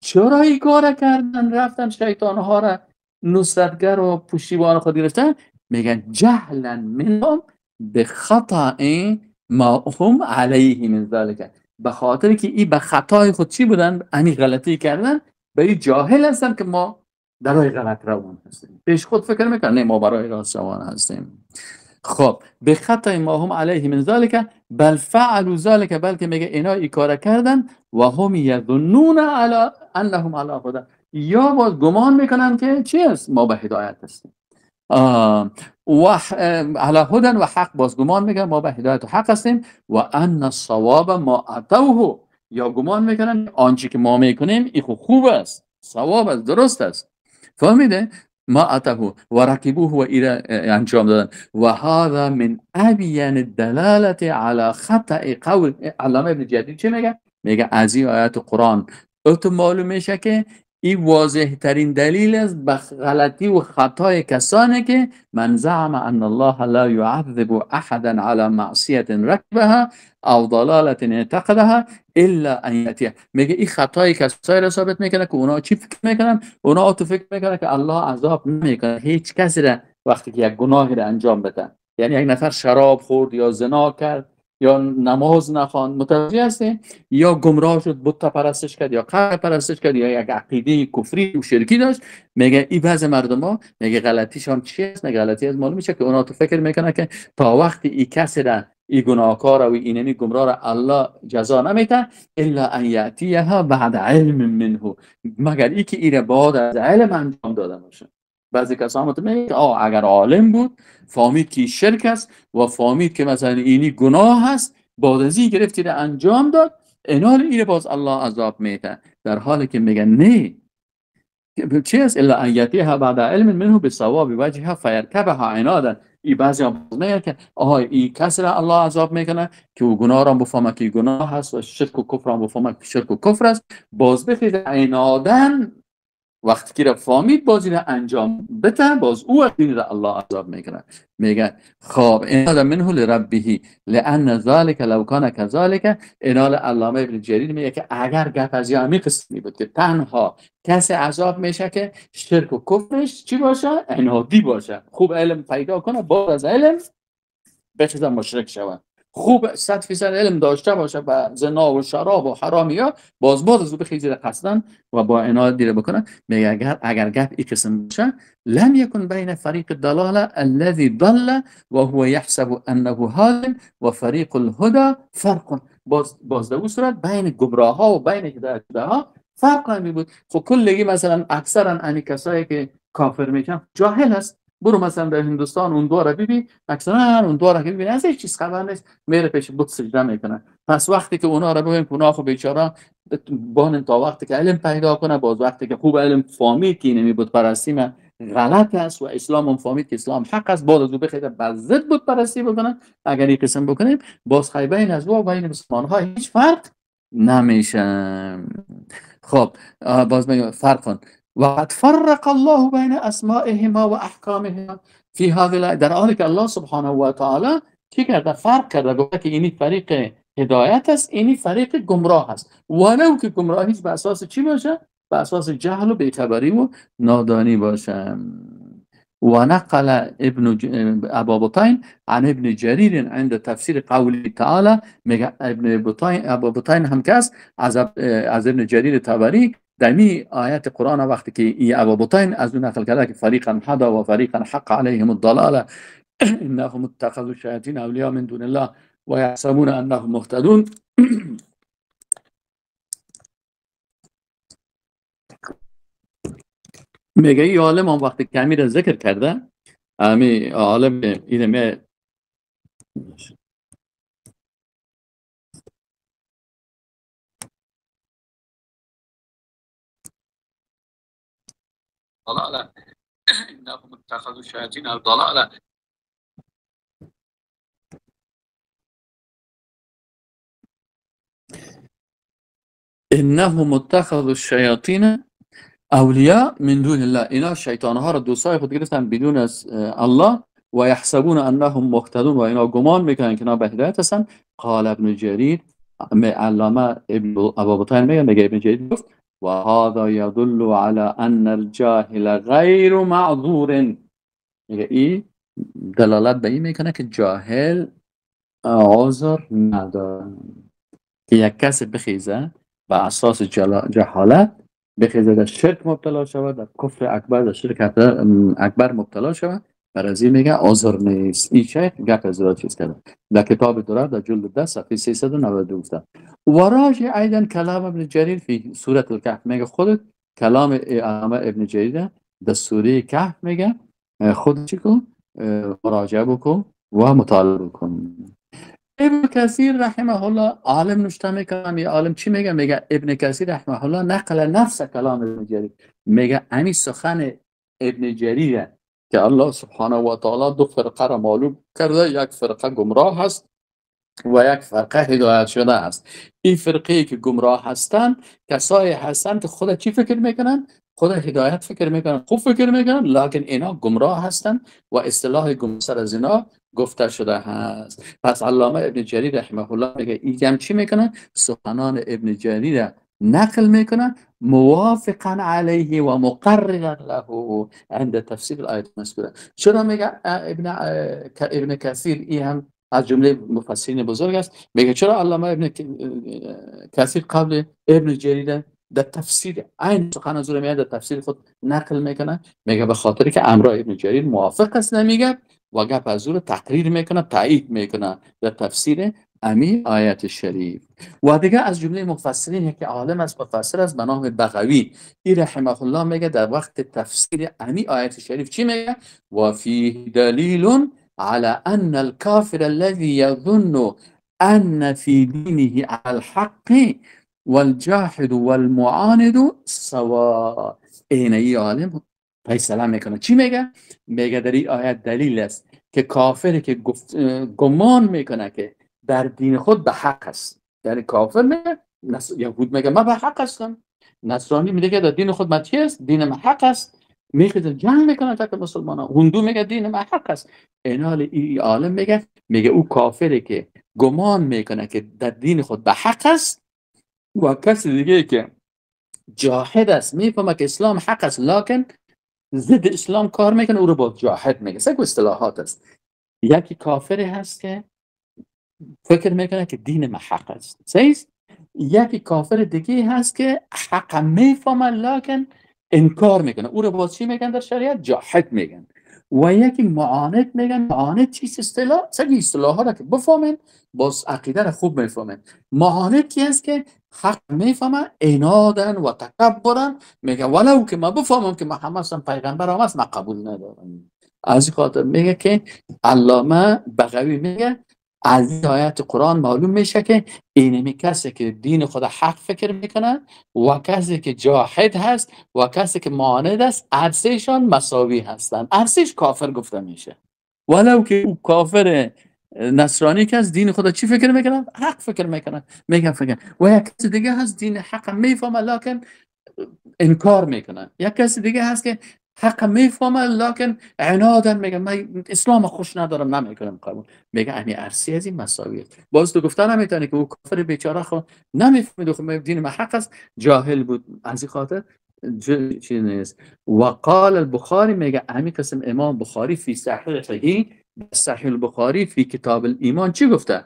چرا این کار کردن؟ رفتن شیطان ها را نصرتگر و پشتیبان خود گرفتن. میگن جهلا منهم به خطا ما هم علیه من ذلک، به خاطر که این به خطای خود چی بودن؟ امی غلطی کردن، به این جاهل هستن که ما در راه غلط روان هستیم. پیش خود فکر میکنن نه ما برای راست روان هستیم. خب به خطای ما هم علیه من ذلک بل فعلوا ذلک، بلکه میگه اینا این کار کردن و هم یظنون علی انهم علی هدى، یا باز گمان میکنن که چی است؟ ما به هدایت هستیم. و علی هدى و حق، باز گمان میکنن ما به هدایت و حق هستیم. و ان الصواب ما اتوه، یا گمان میکنن آنچه که ما میکنیم این خوب است، صواب است، درست است. فهمیده؟ ما اتوه و رکبوه و ایره انجام دادن. و هذا من ابین الدلاله علی خطأ قول. علامه ابن جدید چه میگه؟ میگه از این آیات قرآن اتو معلوم میشه که این واضح ترین دلیل است به غلطی و خطای کسانی که من زعم ان الله لا يعذب احدا على معصیه رکبها او ضلاله اعتقدها الا ان یاتیه. میگه این خطای کسایی را ثابت میکنه که اونا چی فکر میکنن؟ اونا تو فکر میکنن که الله عذاب نمیکنه هیچ کسی را وقتی که یک گناهی را انجام بده. یعنی یک نفر شراب خورد یا زنا کرد یا نماز نخواند، متوجه هستی؟ یا گمراه شد، بت پرستش کرد یا قبر پرستش کرد یا یک عقیده کفری و شرکی داشت. میگه این بعض مردم ها میگه غلطیشان چی است؟ میگه غلطی از معلوم میشه که اونا تو فکر میکنن که تا وقتی این کسی را، این گناهکار و اینمی گمراه را الله جزا نمیده الا ان یاتیها بعد علم منه، مگر ای که ایره بعد از علم انجام داده باشه. بعضی کسان هم میگه اگر عالم بود فهمید که شرک است و فهمید که مثلا اینی گناه است، بعد از این گرفتی را انجام داد، اینال اینه باز الله عذاب میده. در حالی که میگن نه، چی است؟ الا ان یاتیها بعد علم منه بصواب وجهها فیرکبها عنادا. ای بعضی هم میگن که آها این کسی را الله عذاب میکنه که او گناه را بفهمه که گناه هست و شرک و کفر را بفهمه که شرک و کفر است، باز بخید عنادا وقتی که را فهمید باز این را انجام بده، باز او این را الله عذاب میکنه. میگه خب این منه لربه لان ذلك لو كان كذلك. اینال علامه ابن جریر میگه که اگر گپ از یه قسمی بود که تنها کسی عذاب میشه که شرک و کفرش چی باشه؟ عنادی باشه، خوب علم پیدا کنه، باز از علم بچه مشرک شود، خوب 100% علم داشته باشه به زنا و شراب و حرامی ها، باز از او بخیزه قصدن و با عنایت دیره بکنه. میگه اگر گپ ای قسم باشه لم یکن بین فریق الضلاله الذي ضل وهو يحسب انه هاد و فریق الهدى فرق. باز در اون صورت بین گمراه ها و بین هدایت ها فرق نمی بود. خب کلگی مثلا اکثرا امی کسایی که کافر میشن جاهل هست. برو مثلا در هندوستان اون دوره ببین، اکثرا اون دوره که ببین از هیچ چیز خبر نیست، میره پیش بت سجده میکنه. پس وقتی که اونا رو ببین که اونا خب بیچاره بانن تا وقتی که علم پیدا کنه، باز وقتی که خوب علم فهمید که اینمی بت پرستی من غلط است و اسلام هم فهمید که اسلام حق است، بعد از او بخیره بر ضد بت پرستی بکنه. اگر این قسم بکنیم باز خیلی بین از و بین مسلمان ها هیچ فرق نمیشه. خب باز میگم فرق کن. وقد فرق الله بین اسمائهما و احکامهما فی هذه، در حالی که الله سبحانه و تعالی چی کرده؟ فرق کرده، گفته که اینی فریق هدایت است، اینی فریق گمراه است. ولو که گمراهیش به اساس چی باشه؟ به اساس جهل و بیخبری و نادانی باشه. و نقل ابن ابا بطین عن ابن جریر عند تفسیر قوله تعالی. میگه ابن بطین، ابا بطین هم کس از ابن جریر طبری دمی آیات قرآن وقتی که ای ابا بطین از اون نقل کرده که فریقا هدى و فریقا حق علیهم الضلاله انهم اتخذوا الشیاطین اولیاء من دون الله و یحسبون انهم مهتدون. میگه ای عالم هم وقتی که امیر ذکر کرده، امی عالم اینه انهم اتخذوا الشیاطین ضلالا. انهم اتخذوا الشیاطین اولیاء من دون الله. اینا شیطان ها را دوستای خود گرفتن بدون از الله، و یحسبون انهم مهتدون، و اینا گمان میکنن که اینا به هدایت هستن. قال ابن جریر، علامه ابن ابا میگه، میگه ابن جریر گفت و هذا يدل على ان الجاهل غیر معذور. میگه این دلالت به این میکنه که جاهل عذر نداره، که یک کس بخیزه به اساس جهالت بخیزه در شرک مبتلا شود، در کفر اکبر، در شرک اکبر مبتلا شود، بر از این میگه عذر نیست. این شیخ گپ از را چیز کرده در کتاب درر در جلد 10 صفحه 392 گفته. و راجع ایضا کلام ابن جریر فی سوره الکهف. میگه خودت کلام علامه ابن جریر در سوره کهف میگه خود چی کن، مراجعه بکن و مطالعه بکن. ابن کثیر رحمه الله عالم نوشته میکنه، یا عالم چی میگه؟ میگه ابن کثیر رحمه الله نقل نفس کلام ابن جریر، میگه امی سخن ابن جریر که الله سبحانه و تعالی دو فرقه را معلوم کرده، یک فرقه گمراه هست و یک فرقه هدایت شده است. این فرقه که گمراه هستند کسایی هستند که خود چی فکر میکنن؟ خود هدایت فکر میکنن، خوب فکر میکنن، لکن اینا گمراه هستند و اصطلاح گمراه از اینا گفته شده هست. پس علامه ابن جریر رحمه الله میگه این چی میکنه؟ سخنان ابن جریر نقل میکنه موافقا علیه و مقررا له عند تفسیر الآیات المذکوره. چرا میگه ابن کثیر ای هم از جمله مفسرین بزرگ است، میگه چرا علامه ابن کثیر قبل ابن جریر در تفسیر عین سخن از او در تفسیر خود نقل میکنه؟ میگه به خاطر که امرا ابن جریر موافق است نمیگه و گپ از او تقریر میکنه، تایید میکنه در تفسیر امی آیت شریف. و دیگه از جمله مفسرین که عالم از مفسر است به نام بغوی، ای رحمه الله میگه در وقت تفسیر امی آیت شریف چی میگه؟ و فیه دلیل على ان الكافر الذي يظن ان في دينه على الحق والجاحد والمعاند سواء. این ای عالم فیصله میکنه چی میگه؟ میگه در این آیت دلیل است که کافر که گمان میکنه که در دین خود به حق است، یعنی کافر میگه، یهود میگه من به حق هستم، نصرانی میگه در دین خود من چی است؟ دین من حق است، میخواد جنگ میکنه تک مسلمان ها، هندو میگه دین من حق است. اینال ای عالم میگه، میگه او کافری که گمان میکنه که در دین خود به حق است و کسی دیگه که جاحد است میفهمه که اسلام حق است لکن ضد اسلام کار میکنه، او رو با جاحد میگه. سه اصطلاحات است. یکی کافری هست که فکر میکنه که دین ما حق است، صحیح؟ یکی کافر دیگه هست که حق میفهمه لکن انکار میکنه، او رو باز چی میگن در شریعت؟ جاحد میگن. و یکی معاند میگن. معاند چیست؟ اصطلاح سه اصطلاح ها را که بفهمن باز عقیده را خوب میفهمن. معاند کی است که حق میفهمه عنادن و تکبرن، میگه ولو که ما بفهمم که محمد صلی پیغمبر است من قبول ندارم. از این خاطر میگه که علامه بغوی میگه از آیات قرآن معلوم میشه که اینمی کسی که دین خود حق فکر میکنه و کسی که جاحد هست و کسی که معاند است عرصهشان مساوی هستند، عرصهش کافر گفته میشه. ولو که او کافر نصرانی که از دین خدا چی فکر میکنه؟ حق فکر میکنه، میگه فکر. و یک کسی دیگه هست دین حق میفهمه لکن انکار میکنه. یک کسی دیگه هست که حق میفهمه لکن عنادن میگه من اسلام خوش ندارم نمیکنم قبول. میگه امی عرصی از این مساویه. باز تو گفتن نمیتونی که او کافر بیچاره خو نمیفهمید خو دین ما حق است، جاهل بود، از این خاطر چیز نیست. و قال البخاری، میگه امی قسم امام بخاری فی صحیحه، صحیح البخاری فی کتاب الایمان چی گفته؟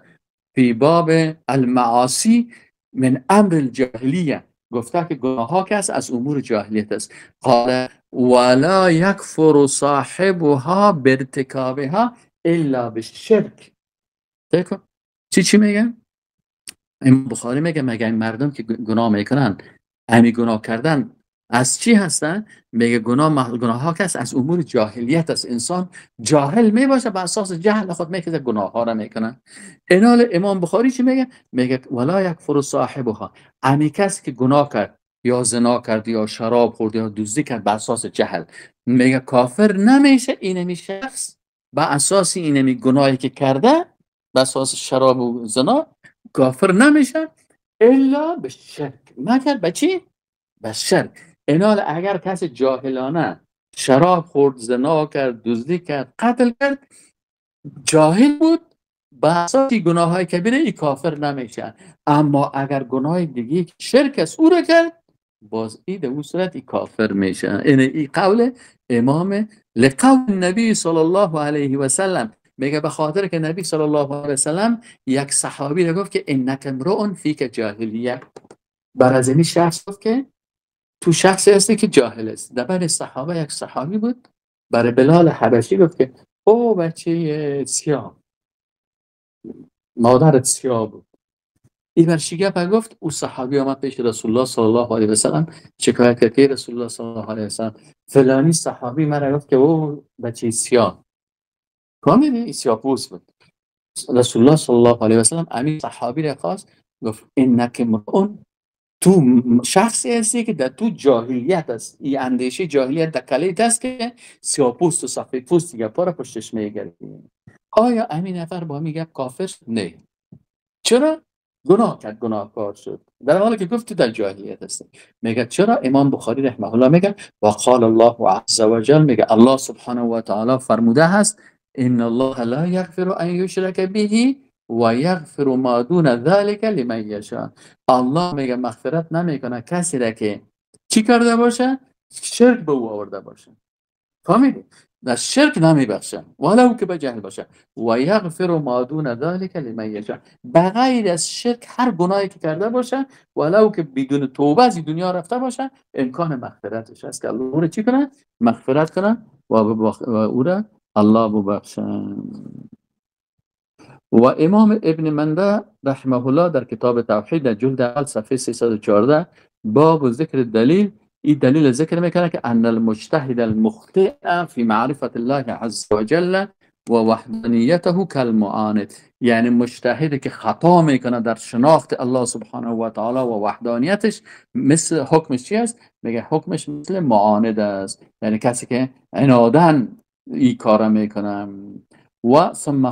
فی باب المعاصی من امر الجاهلیه، گفته که گناه ها که از امور جاهلیت است. قال ولا یکفر صاحبها بارتکابها الا بالشرک. چی میگه؟ امام بخاری میگه مگه این مردم که گناه میکنن همی گناه کردن از چی هستن؟ میگه گناه ها که از امور جاهلیت است. انسان جاهل میباشه، به اساس جهل خود میگه گناه ها را میکنن. اینال امام بخاری چی میگه؟ میگه ولا یکفر صاحبها، امی کسی که گناه کرد یا زنا کرد یا شراب خورد یا دزدی کرد، به اساس جهل میگه کافر نمیشه اینمی شخص، به اساس اینمی گناهی که کرده، به اساس شراب و زنا کافر نمیشه الا به شرک. مگر به چی؟ به شرک. اینال اگر کسی جاهلانه شراب خورد، زنا کرد، دزدی کرد، قتل کرد، جاهل بود، به اساس گناه های کبیره ای کافر نمیشه. اما اگر گناه دیگه شرک است او را کرد، باز ای در اون صورت ای کافر میشه. این ای قول امام لقول نبی صلی الله علیه و سلم. میگه به خاطر که نبی صلی الله علیه و سلم یک صحابی را گفت که انک امرؤ فیک جاهلیه، بر از این شخص گفت که تو شخصی هستی که جاهل است. در بین صحابه یک صحابی بود، برای بلال حبشی گفت که او بچه سیاه، مادرت سیاه بود. این برشیگه پر گفت. او صحابی آمد پیش رسول الله صلی الله علیه و سلم، شکایت کرد که رسول الله صلی الله علیه و سلم فلانی صحابی مرا گفت که او بچه سیاه، کامیدی سیاه پوست بود. رسول الله صلی الله علیه و سلم امین صحابی را خواست، گفت انک امرؤ، تو شخصی هستی که در تو جاهلیت است، این اندیشه جاهلیت در کلیت است که سیاه پوست و سفید پوست دیگه پارا پشتش میگردی. آیا امین نفر با میگه کافر؟ نه. چرا؟ گناه کرد، گناهکار شد، در حالی که گفت تو در جاهلیت هستی. میگه چرا؟ امام بخاری رحمه الله میگه و قال الله عز وجل، میگه الله سبحانه و تعالی فرموده هست ان الله لا یغفر ان یشرک به و یغفر ما دون ذلک لمن یشاء. الله میگه مغفرت نمیکنه کسی را که چی کرده باشه؟ شرک به او آورده باشه. فهمیدی؟ در شرک نمیبخشه ولو که به جهل باشه. و یغفر ما دون ذلک لمن یشاء، بغیر از شرک هر گناهی که کرده باشه ولو که بدون توبه از دنیا رفته باشه، امکان مغفرتش هست که الله او را چی کنه؟ مغفرت کنه و او را الله ببخشه. و امام ابن منده رحمه الله در کتاب توحید در جلد اول صفحه 314 باب ذکر دلیل، این دلیل ذکر میکنه که ان المجتهد المخطئ فی معرفت الله عز وجل و وحدانیته کالمعاند، یعنی مجتهد که خطا میکنه در شناخت الله سبحانه و تعالی و وحدانیتش، مثل حکمش چی است؟ میگه حکمش مثل معاند است، یعنی کسی که عنادن این کار میکنه. و ثم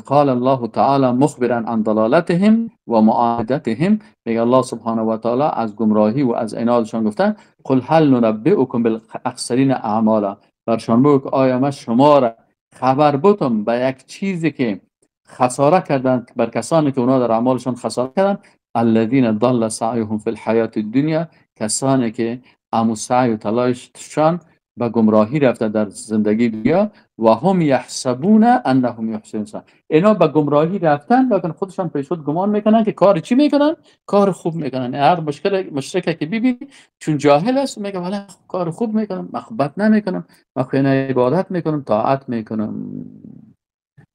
قال الله تعالی مخبرا عن ضلالتهم و معاندتهم، میگه الله سبحانه و تعالی از گمراهی و از عنادشان گفتن قل هل ننبئکم بالاخسرین اعمالا، برشان بگو که آیا ما شما را خبر بودم به یک چیزی که خساره کردند بر کسانی که اونا در اعمالشان خساره کردند، الذین ضل سعیهم فی الحیات الدنیا، کسانی که امو سعی و تلاششان به گمراهی رفته در زندگی دنیا، و هم یحسبون انهم یحسنون، اینا به گمراهی رفتن لیکن خودشان پیش خود گمان میکنن که کار چی میکنن؟ کار خوب میکنن. هر مشکل مشرکه که ببینی چون جاهل است میگه والا کار خوب میکنم، مخبت نمیکنم، من عبادت میکنم، طاعت میکنم.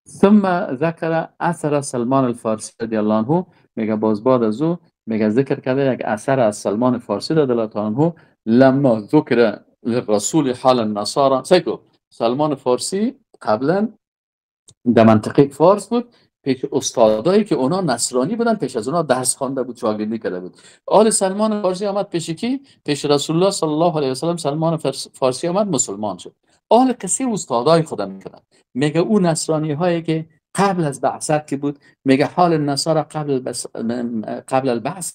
ثم ذکر اثر سلمان الفارسی رضی الله عنه، میگه باز بعد از او میگه ذکر کرده یک اثر از سلمان فارسی رضی الله عنه لما ذکر للرسول حال النصارى. سیکو سلمان فارسی قبلا در منطقه فارس بود، پیش استادایی که اونا نصرانی بودن، پیش از اونا درس خوانده بود، شاگردی کرده بود. آل سلمان فارسی آمد پیش کی؟ پیش رسول الله صلی الله علیه و سلم. سلمان فارسی آمد مسلمان شد. آل قصه استادای خودم میکنن، میگه او نصرانی هایی که قبل از بعثت که بود، میگه حال النصارى قبل البعث،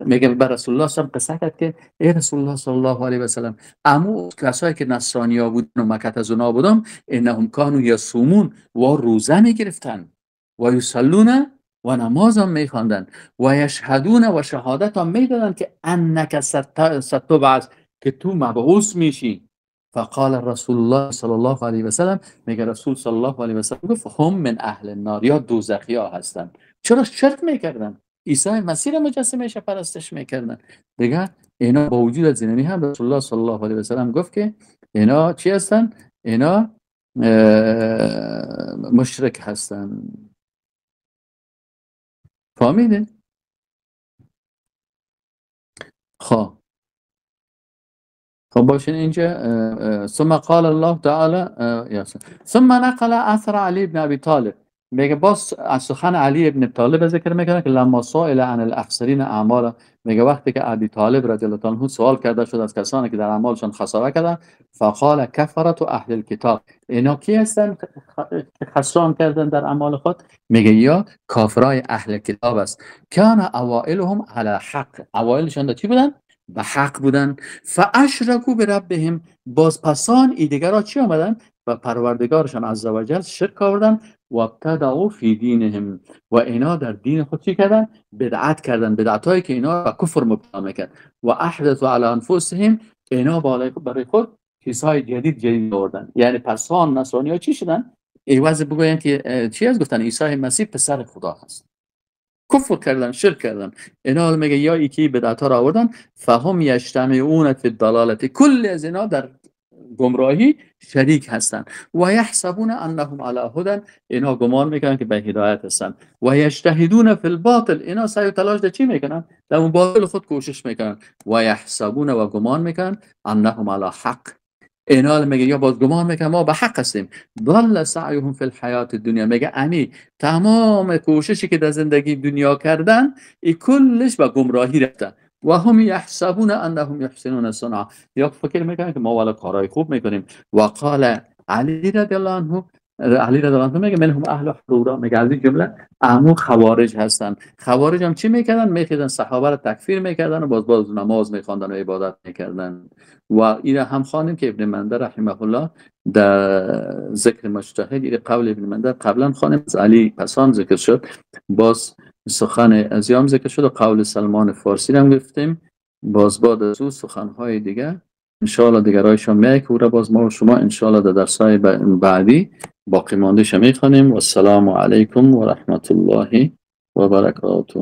میگه بر رسول الله صلی الله علیه و قصه کرد که ای رسول الله صلی الله علیه و سلم، امو کسایی که نصرانیا بودن و مکه از اونا بودم، انهم کانوا یصومون، و روزه میگرفتن، و یصلون، و نماز هم میخواندن، و یشهدون، و شهادت هم میدادن که انک ستبعث، که تو مبعوث میشی. فقال رسول الله صلی الله علیه و سلم، میگه رسول صلی الله علیه و سلم گفت هم من اهل النار، یا دوزخی ها هستن. چرا شرک میکردن؟ عیسی مسیح مجسمه پرستش میکردن دیگه. اینا با وجود از اینمی هم رسول الله صلی الله علیه و سلم گفت که اینا چی هستن؟ اینا مشرک هستن. فهمیدین؟ خب خب باشین اینجا. ثم قال الله تعالی ثم نقل اثر علی بن ابی طالب، میگه باز از سخن علی ابن طالب ذکر میکنه که لما سئل عن الاخسرین اعمال، میگه وقتی که ابی طالب رضی الله عنه سوال کرده شد از کسانی که در اعمالشان خساره کردن، فقال کفرت اهل الکتاب. اینا کی هستن خسران کردن در اعمال خود؟ میگه یا کافرای اهل کتاب است. کان اوائلهم علی حق، اوائلشان در چی بودن؟ به حق بودن. فاشرکوا بربهم، باز پسان ای دیگرا چی آمدن؟ و پروردگارشان عزوجل شرک آوردن. و ابتدعوا فی دینهم، و اینا در دین خود چی کردن؟ بدعت کردن، بدعت هایی که اینا به کفر مبتلا میکرد. و احدثوا علی انفسهم، اینا برای خود چیزهای جدید آوردن. یعنی پسان نصرانی ها چی شدن؟ ایواز بگوین که چی از گفتن؟ عیسی مسیح پسر خدا هست. کفر کردن، شرک کردن. اینا میگه یا یکی بدعت ها را آوردن. فهم یجتمعون فی الضلاله، کل از اینا در گمراهی شریک هستند. و یحسبون انهم علی هدى، اینا گمان میکنن که به هدایت هستند. و یجتهدون فی الباطل، اینا سعی و تلاش در چی میکنن؟ در اون باطل خود کوشش میکنن. و یحسبون، و گمان میکنن انهم علی حق، اینا میگه یا باز گمان میکنن ما به حق هستیم. ضل سعیهم فی الحیات الدنیا، میگه امی تمام کوششی که در زندگی دنیا کردن ای کلش به گمراهی رفتن. و هم یحسبون انهم یحسنون صنعا، یا فکر میکنن که ما والا کارهای خوب میکنیم. و قال علی رضی الله عنه، علی رضی الله عنه میگه منهم اهل حرورا، میگه از این جمله امو خوارج هستن. خوارج هم چی میکردن؟ میخیدن صحابه را تکفیر میکردن و باز نماز میخواندن و عبادت میکردن. و این هم خوانیم که ابن منده رحمه الله در ذکر مجتهد، این قول ابن منده قبلا خوانیم، از علی پسان ذکر شد، باز سخن ازیام ذکر شد و قول سلمان فارسی هم گفتیم. باز بعد از او سخنهای دیگه انشاءالله دیگرایشان میای که او را باز ما و شما انشاءالله در درسای بعدی باقی مانده میخوانیم. و السلام علیکم و رحمت الله و برکاته.